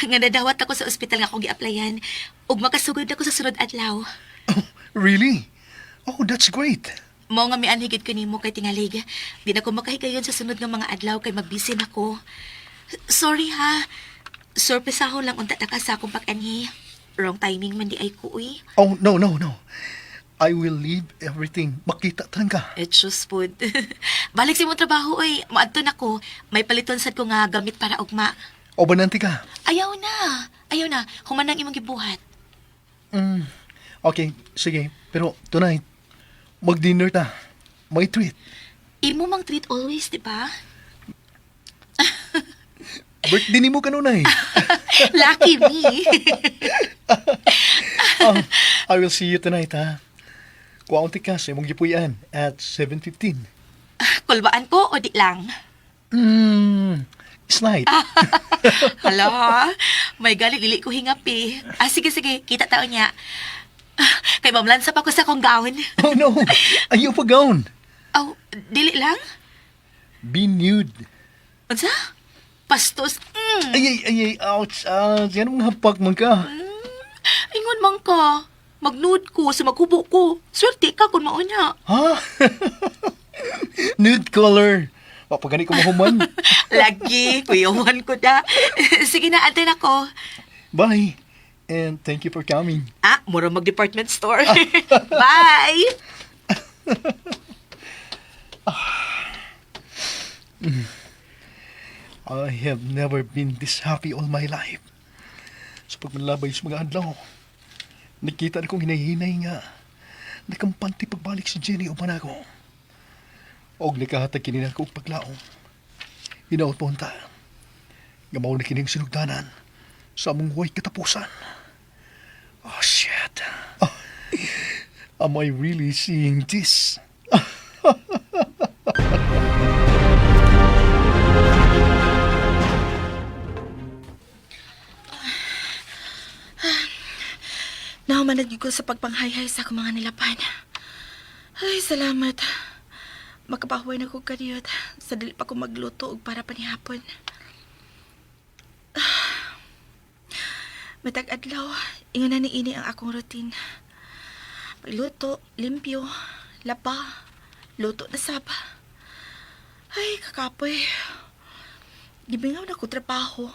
Nga nadawat ako sa ospital nga akong gi-applyan ug makasugod ako sa sunod adlaw. Oh, really? Oh, that's great. Mao nga mianhigid ko nimo kay tingalig. Di na ko makahigayon sa sunod nga mga adlaw kay magbisi na ko. Sorry ha. Surprise lang unta ta ka sa akong pag-anhi. Wrong timing man di ay ko uy. Oh, no, no, no. I will leave everything. Makita tan ka. Etchos food. Balik sa imong trabaho oy. Moadto na ko. May paliton sad ko nga gamit para ugma. O bananti ka. Ayaw na. Ayaw na. Human ang imong gibuhat. Mm. Okay, sige. Pero tonight, mag-dinner ta. May treat. Imo mang treat always, di ba? Birthday nimo kanunay. Lucky me. Oh, I will see you tonight, ha? Kuwaunti ka sa imong gipuy-an at 7:15. Kulbaan ko o di lang? Slide. Hala, may galing dili ko hingap eh. Ah, sige, sige. Kita tao niya. Ah, kay mamlansa pa ko sa akong gown. Oh, no. Ayaw pa gown. Oh, dili lang? Be nude. Unsa? Pastos. Ay, ay, ay, ay, ouch, ouch. Yan ang hapak man ka. Ingon man ka. Magnude ko sa maghubo ko. Swerte ka kung mauna. Ha? Nude color. Papagani ko mahuman. Lagi, kuyawan ko da. Sige na, antay na ko. Bye. And thank you for coming. Ah, mura mag-department store. Bye! I have never been this happy all my life. Sa pagmanlabay sa mga adlaw, nakita na kong hinahinay nga. Nakampante pagbalik si Jenny uban ako. Og nakahatag kini nako og paglaom. Hinaot po unta. Nga mao na kining sinugdanan sa among way katapusan. Oh, shit. Oh, am I really seeing this? Nahuman ko sa pagpanghayhay sa akong mga nilapan. Ay, salamat. Makapahuway na ko kaniyot. Sa dili pa ko magluto og para panihapon. Matag adlaw, ingon na ni ini ang akong routine. Pagluto, limpyo, laba, luto na saba. Ay, kakapoy. Gibingaw na ko trabaho.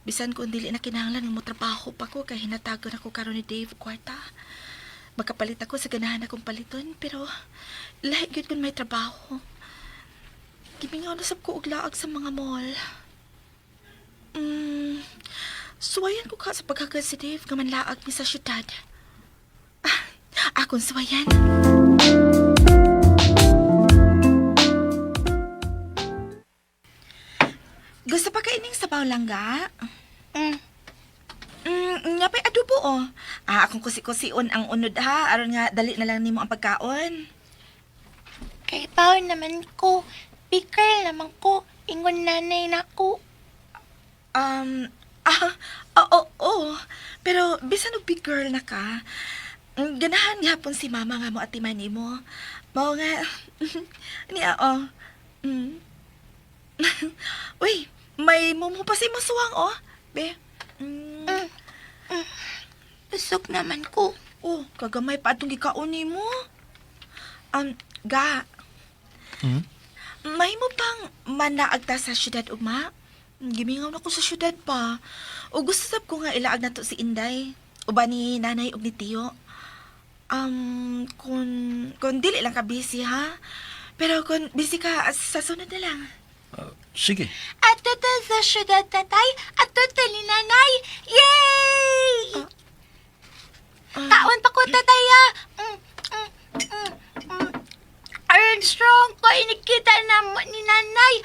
Bisan kung dili na kinahanglan nga mo trabaho pa ko kay hinatagon ako karon ni Dave kwarta. Makapalit ako sa ganahan akong paliton, pero lahi gyud kun may trabaho. Gimingaw na sab ko og laag sa mga mall. Suwayan ko ka sa paghagad si Dave nga manlaag mi sa syudad. Ah, akong suwayan. Gusto pa kaining sabaw langga? Mm. Nga pa'y adobo oh. Ah, akong kusi-kusion ang unod ha. Aron nga dali na lang nimo ang pagkaon. Kay paon naman ko. Big girl naman ko. Ingon nanay nako. Oo, oo. Pero bisan og big girl na ka, ganahan gihapon si mama nga mo atiman nimo. Mao nga niya oh. Uy, may mumo pa si Masuwang oh. Be. Busog naman ko. Oh, kagamay pa atong gikaon nimo. Ga. Hmm? May mo pang manaagta sa syudad ugma? Gimingaw na ko sa syudad pa. O gusto sab ko nga ilaag na to si Inday. Uban ni nanay ug ni Tiyo. Kung dili lang ka busy ha. Pero kung busy ka, sa sunod na lang. Sige. Ato ta sa syudad, tatay. Ato ta ni nanay. Yay! Kaon pa ko, tatay, ah. Aron strong ko, inikita na mo ni nanay.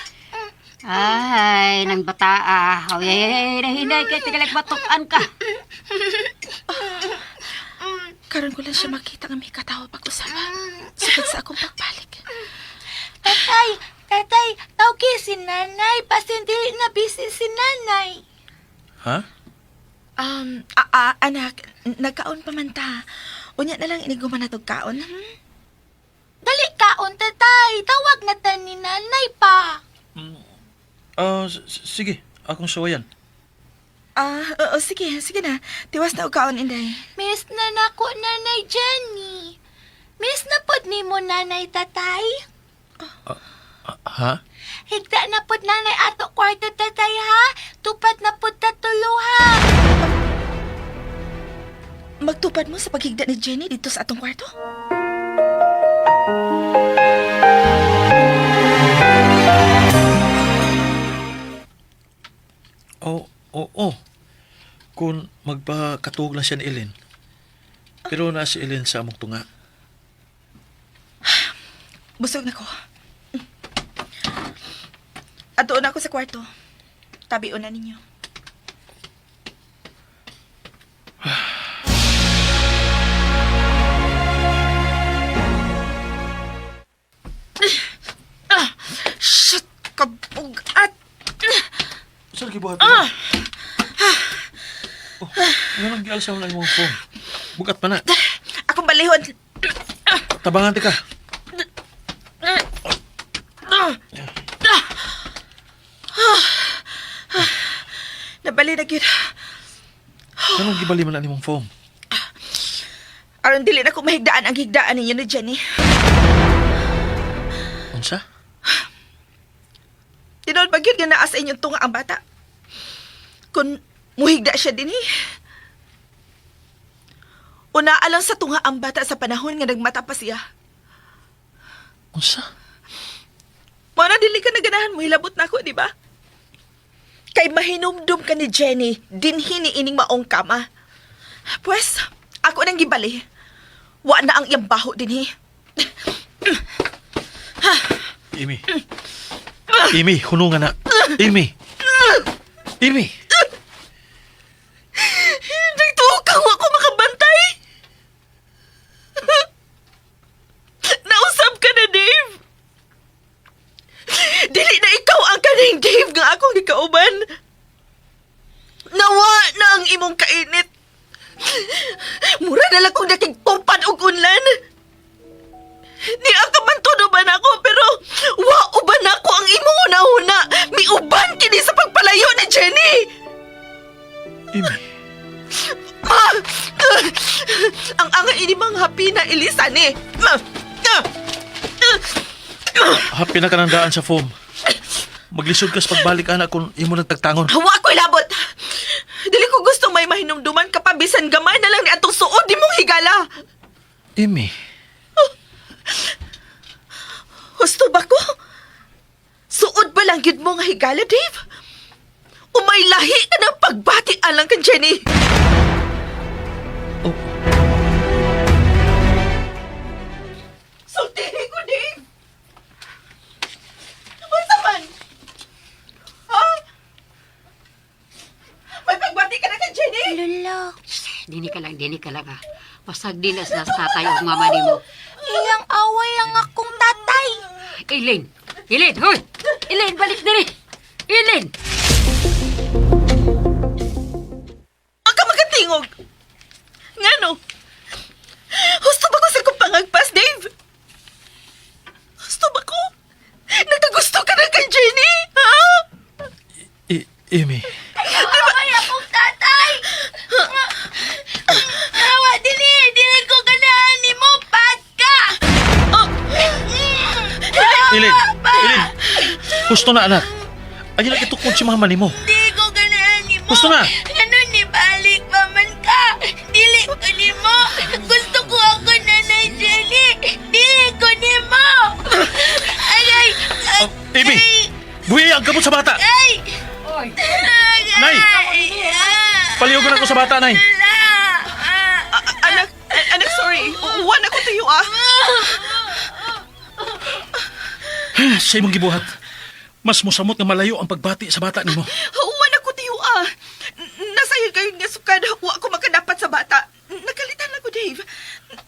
Ay, nang bata ah. Ay, ay, ay, nahinay kay tigalag batukan ka. Karon ko lang siya makita nga may katawa pag-usaba. Sukad sa akong pagbalik. Tatay, tatay, tawgi si nanay. Pasin dili na busy si nanay. Ha? Anak, nagkaon pa man ta. Unya na lang iniguman na tog kaon. Hmm? Dali kaon, tatay. Tawag na ta ni nanay pa. Sige. Akong suwayan. Ah, oo, sige, sige na. Tiwas na og kaon, Inday. Miss na nako, nanay Jenny. Miss na pod nimo nanay tatay. Ha? Higda na pod nanay ato kwarto tatay ha. Tupad na pod tatulo ha. Magtupad mo sa paghigda ni Jenny dito sa atong kwarto? Oo, oo. Kung magpakatuog lang siya ni Ellen. Pero naa si Ellen sa among tunga. Busog na ko. Atuon ako sa kwarto. Tabion na ninyo. Ah, shit! Kabugat! Saan gibuhat mo? Oh, nga nang gialsa mo na imong phone. Bugat pa na. Akong balihon. Tabangan ti ka. Nabali na gyud. Anong gibali man na nimong phone? Aron dili na ko mahigdaan ang higdaan ninyo ni Jenny. Unsa? Tinuod ba gyud nga naa sa inyong tunga ang bata? Kung muhigda siya dinhi. Una alang sa tunga ang bata sa panahon nga nagmata pa siya. Unsa? Mao na dili ka naganahan mo hilabot na ako, di ba? Kay mahinumdum ka ni Jenny, dinhi ni ining maong kama. Pues, ako nang gibali. Wa na ang iyang baho dinhi. Amy. Amy, hunungan na. Amy. Amy. Nagtuo kang wa ko makabantay. Nausap ka na, Dave. Dili na ikaw ang kaning Dave nga akong gikauban. Nawa na ang imong kainit. Mura na lang kong nakigtumpad og unlan. Di ka man ba nako pero wa uban nako ang imong una-una. Miuban kini sa pagpalayo ni Jenny. Amy. Ma! Ang angay ini mga happy na Elisa ni. Ma! Happy na ka ng daan sa foam. Maglisod ka sa pagbalik, anak, kung imo nagtagtangon. Hawa ko ilabot. Dili ko gusto may mahinumduman ka pa bisan gamay na lang ni atong suod di mong higala. Amy, Husto ba ko? Suod ba lang yun mo nga higala, Dave? Umay lahi ka ng pagbati alang kan Jenny. Oh. Sultihin ko, Dave! Unsa man? Ha? May pagbati ka na kan Jenny? Lolo, Dini ka lang ah. Pasag din na sila sa tatay o mama nimo. iyang away ang akong tatay. Eileen! Eileen, hoy! Eileen, balik diri! Eileen! Ang ka makatingog! Ngano? Husto ba ko sa kong pangagpas, Dave? Husto ba ko? Nagkagusto ka na kay Jenny? Ha? Amy, Away akong tatay. Awa, dili, dili ko ganahan ni mo, pat ka. Oh. Eileen, Eileen, husto na anak. Ayun lang itukod si mama nimo. Dili ko ganahan ni mo. Gusto na. Ano ni balik pa man ka? Dili ko ni mo. Gusto ko ako nanay Jenny. Dili ko ni mo. Ay, ay, Oh, Amy, buhi ang gamot sa bata. ay. Oy! Nay! Paliugan ako sa bata, Nay. Anak, anak, sorry. Uwan ako tayo, ah. Sa imong gibuhat, mas musamot nga malayo ang pagbati sa bata nimo. Uwan ako tayo, ah. Nasayo kayo nga sukad. Wa ko makadapat sa bata. Nakalitan ako, Dave.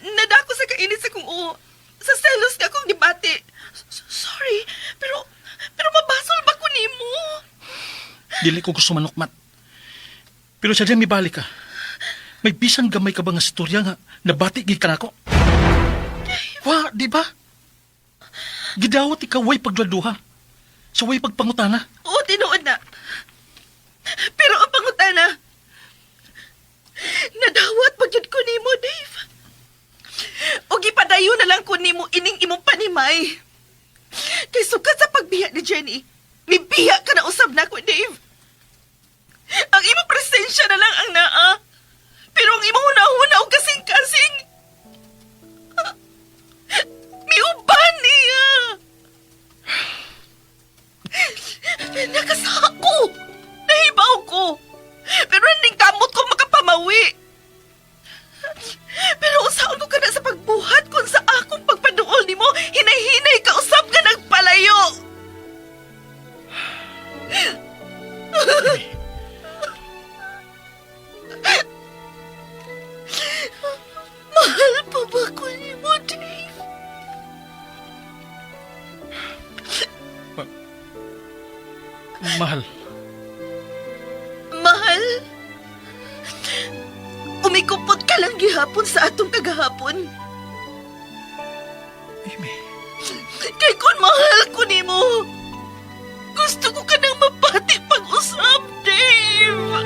Nadako sa kainit sa kong oo. Sa selos nga akong dibati. Sorry, pero mabasol ba ko nimo? Dili ko gusto manukmat. Pero sa diyan mibalik ka. May bisan gamay ka ba nga istorya nga nabati gid ka nako? Wa, di ba? Gidawat ikaw way pagduha. Sa way pagpangutana. Oo, tinuod na. Pero ang pangutana, nadawat ba gyud ko nimo, Dave? O gipadayo na lang ko nimo ining imong panimay. Kay sukat sa pagbiya ni Jenny, mibiya ka na usab nako, Dave. Ang imong presensya na lang ang naa. Pero ang imong hunahuna og kasing-kasing, miuban niya. Nakasako! Nahibaw ko! Pero ning kamot ko makapamawi. Pero usaon ko ka na sa pagbuhat kung sa akong pagpaduol nimo, hinay-hinay ka usab ka nagpalayo. Mahal pa ba ko nimo, Dave? Mahal. Mahal, umikupot ka lang gihapon sa atong kagahapon. Amy. Kay kun mahal ko nimo. Gusto ko ka nang mapati pag-usap, Dave.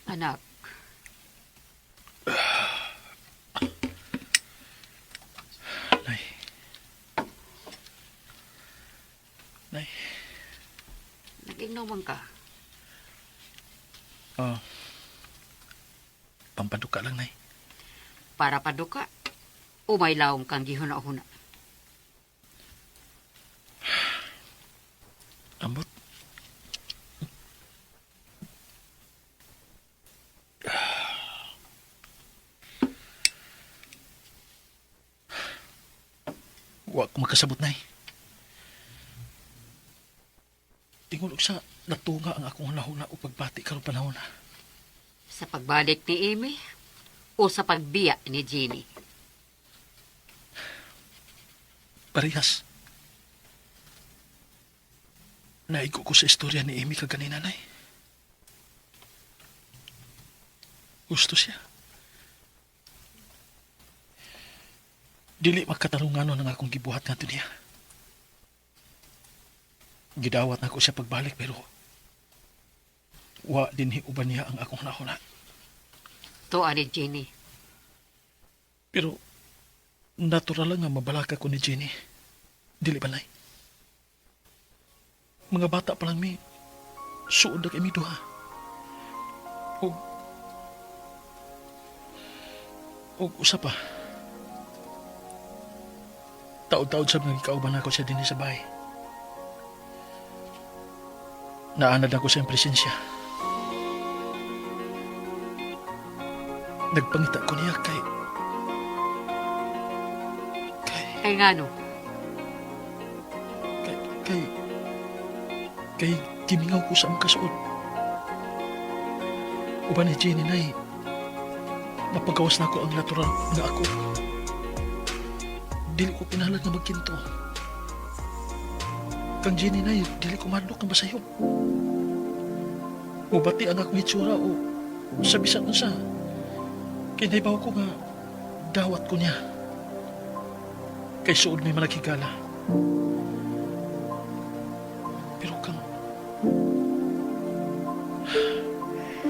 Anak, Nay. Nay. nag-ingnaw man ka. Oh. Pampaduka lang, Nay. Para paduka. O may lawom kang gihuna-huna. Ambot. Wa ko makasabot, Nay. Tingol og sa natunga ang akong hunahuna o pagbati karong panahon. Sa pagbalik ni Amy o sa pagbiya ni Jenny. Parehas. Naigo ko sa istorya ni Amy kaganina, Nay. Gusto siya. Dili magkatarungan ang akong gibuhat ngadto niya. Gidawat na ko siya pagbalik pero wa din uban niya ang akong nahuna. Tuwa ni Jenny. Pero natural lang nga mabalaka ko ni Jenny. Dili ba, Nay? Mga bata pa lang mi, suod na kay mi duha. Og og usa pa. Taod-taod sab nga gikauban ako siya dinhi sa bahay. Naanad ako sa iyang presensya. Nagpangita ko niya kay kay Kay ngano? kay kay kay gimingaw ko sa among kasuod. Uban ni Jenny nay, mapagawas na ako ang natural nga ako. Dili ko pinahalat nga magkinto. Kang Jenny nay, dili ko madlok nga basayop. Mubati ang akong hitsura o sa bisan unsa. Kay nahibaw ko nga dawat ko niya. Kay suod may malaghigala. Pero kang...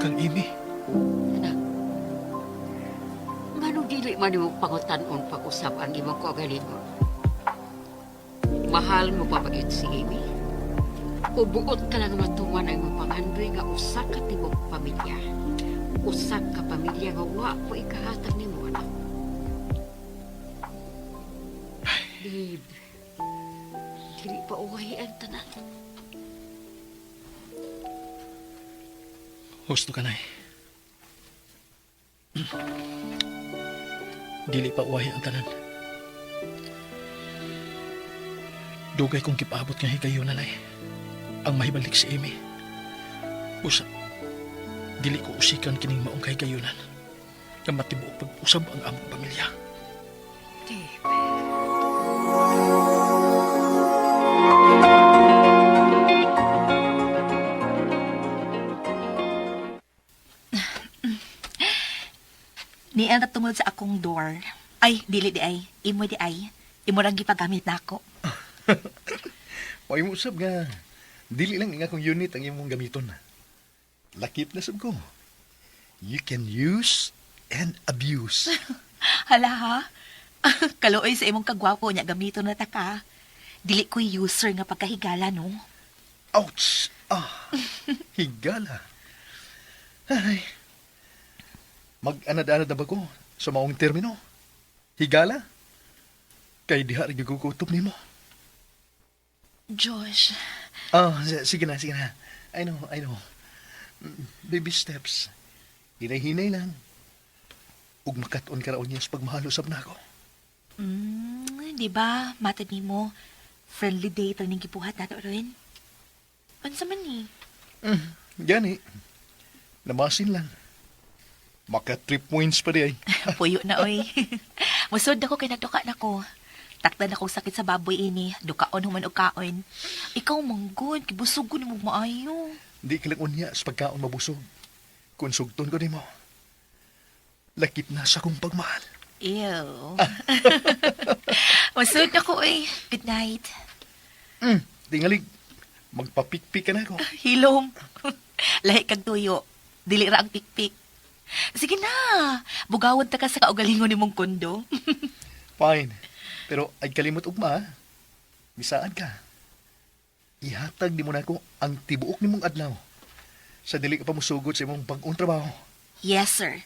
Kang Amy, Anak, ngano dili man nimo pangutan-on pag-usab ang imong kaugalingon? Mahal mo pa ba gyud si Amy? O buot ka lang matuman ang imong pangandoy nga usa ka tibok pamilya. Usa ka pamilya nga wa po ikahatag nimo, anak. Babe, dili pa uwahi ang tanan. husto ka na eh. Dili pa uwahi ang tanan. Dugay kong gipaabot nga higayunan ay ang mahibalik si Amy. Usa, dili ko usikan kining maong kahigayunan. Nga matibuok pag-usab ang among pamilya. Babe. Niya na tungod sa akong door. Ay, dili di ay. Imo di ay. Imo rang gipagamit na ako. Wa mo usab nga dili lang ang akong unit ang imong gamiton. Lakip na sab ko. You can use and abuse. Hala ha? Kaluoy sa imong kagwapo niya gamiton na ta ka. Dili ko'y user nga pagkahigala, no? Ouch! Ah, higala. Ay. Mag-anad-anad na ba ko sa maong termino? Higala? Kay diha rin gugutom nimo. Josh, Ah, sige na, sige na. I know, I know. Baby steps. Hinay-hinay lang. Ug makat-on ka raon niya sa pagmahal usab na ako. di ba, matad nimo, friendly date ning gibuhat nato rin? Unsa man ni? Gani. Namasin lang. Maka 3 points pa di ay. Puyo na oy. Musod ako kay nagduka na ko. Takdan akong sakit sa baboy ini, dukaon human og kaon. Ikaw manggod, gibusog ko nimo maayo. Di ka lang unya sa pagkaon mabusog. Kung sugton ko nimo. Lakip na sa akong pagmahal. Ew. Musod na ko oy. Good night. Tingalig. Magpapikpik ka na ako. Hilom. Lahi kag tuyo. Dili ra ang pikpik. Sige na. Bugawon ta ka sa kaugalingon nimong kondo. Fine. Pero ay kalimot ugma. Ha? Bisaan ka. Ihatag nimo na ako ang tibuok nimong adlaw. Sa dili ka pa musugot sa imong bag-ong trabaho. Yes, sir.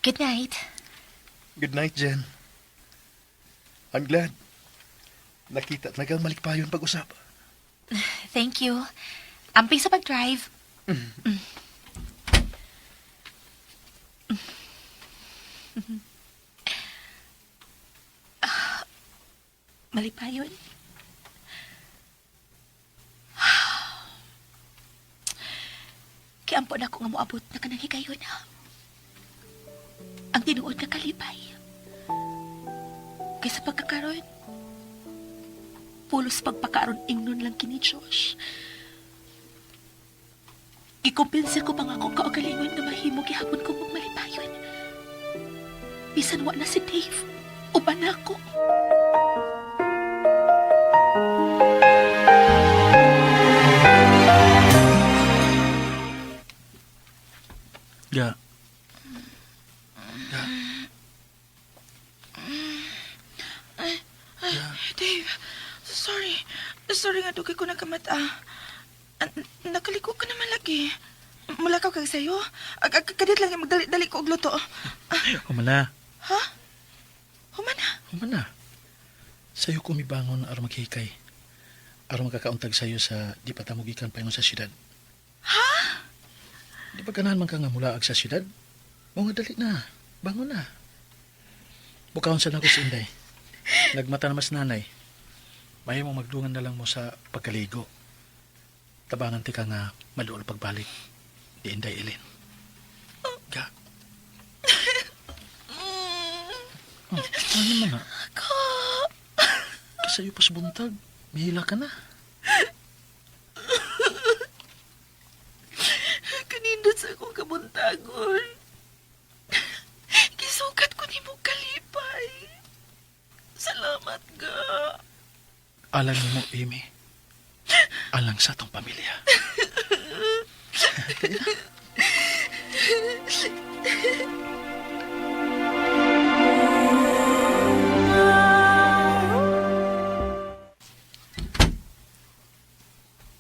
Good night. Good night, Jen. I'm glad. Nakita talaga ang malikpayon pag-usap. Thank you. Amping sa pag-drive. Ah, Malipayon. Kiampo na ako nga moabot na kanang higayon. Ang tinuod nga kalipay. Kaysa pagkakaroon, pulos pagpakaroon ingnon lang kini Josh. Gikumpensir ko pa nga akong kaugalingon nga mahimo gihapon ko magmalipayon. Bisan wa na si Dave, uban na ako. Ga. Ga. Dave, Sorry. Sorry nga dugay ko nakamata. Nakaliko ka naman lagi. Mulakaw kag sayo. Kadit lang magdali-dali ko og luto. Humana. Ha? Humana. Humana. Sayo ko mibangon aron maghikay. Aron makakauntag sayo sa di pa tamugikan paingon sa syudad. Ha? Di ba ganahan man ka nga mulaag sa syudad? Mao nga dali na. Bangon na. Bukawon sa nako si Inday. Nagmata na mas nanay. Mahimo magdungan na lang mo sa pagkaligo. Tabangan ti ka nga maluol pagbalik. Di Inday Ilin. Ga. Oh, ano man na? Ka. Kasayo pa sa buntag. Mihila ka na. Kanindot sa akong kabuntagon. Gisukat ko nimo kalipay. Salamat ga. Alang nimo, Amy. Alang sa atong pamilya.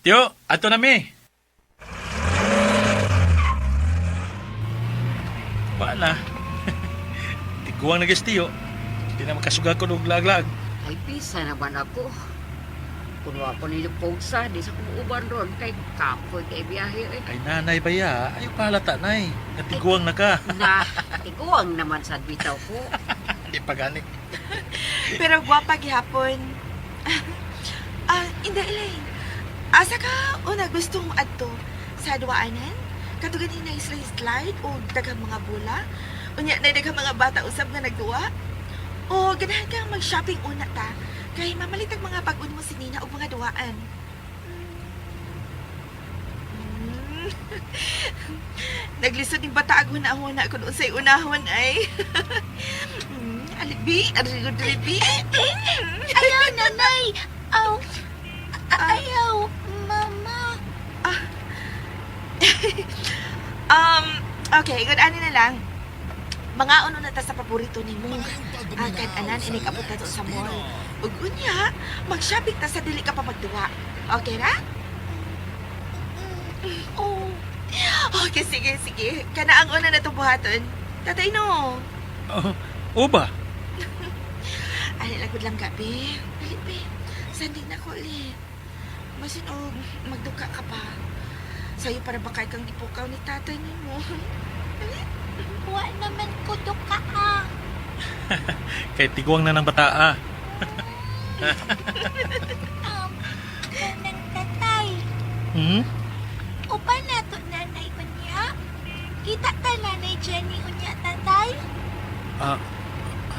Tiyo, ato na mi. Wala. Tiguang na tiyo. Di na makasuga ko og laglag. Ay, pisa naman ako. Kung wa ko ninyo pugsa, di sa kumuuban ron. Kay kapoy kay biyahe eh. Kay nanay ba ya? Ayaw pahalata, nay. Natiguang na ka. Na, tiguang naman sa bitaw ko. Di pa gani. Pero gwapa gihapon. Inday Elaine. Asa ka una gusto mong adto? Sa duwaanan? Katugan na slide slide o daghang mga bola? Unya na daghang mga bata usab nga nagduwa? O ganahan kang mag-shopping una ta? Kay mamalit ang mga bag-on mo si Nina og mga duwaan. Naglisod ning bata ag huna-huna kun unsay unahon ay. Alibi, arigo dilibi. Ayaw, nanay. Aw, ayaw, mama. Okay, good ani na lang. Mga ano na ta sa paborito nimo. Kan anan inig abot ta sa mall. Ug unya, mag-shopping ta sa dili ka pa magduwa. Okay ra? Oh, Okay, sige, sige. Kana ang una na itong buhaton. Tatay no. Oh, o ba? Ay, lagod lang gabi. Dali, be. Sanding na ko ulit. Masin og magduka ka pa. Sa'yo para ba kay kang ipukaw ni tatay nimo. wa naman ko duka ah. Kay tiguang na ng bata ah. Kanang tatay. Hmm? Uban na to nanay unya. Kita ta nanay Jenny unya tatay. Ah,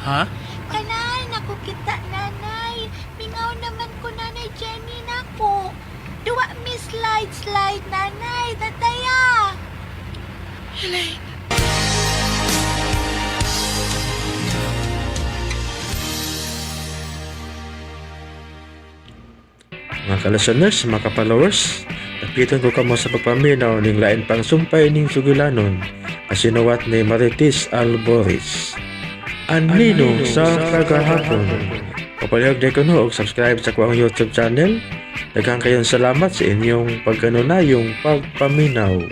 ha? Kanan ako kita nanay. Mingaw naman ko nanay Jenny nako. Duwa mi slide slide nanay tatay ah. Elaine. Mga ka-listeners, mga ka-followers, dapiton ko kamo sa pagpaminaw ning lain pang sumpay ning sugilanon nga sinuwat ni Marites Alboris. Ang Ninong sa Kagahapon. Papalihog na kuno og subscribe sa kuang YouTube channel. Daghang kayong salamat sa inyong pagkanunayong pagpaminaw.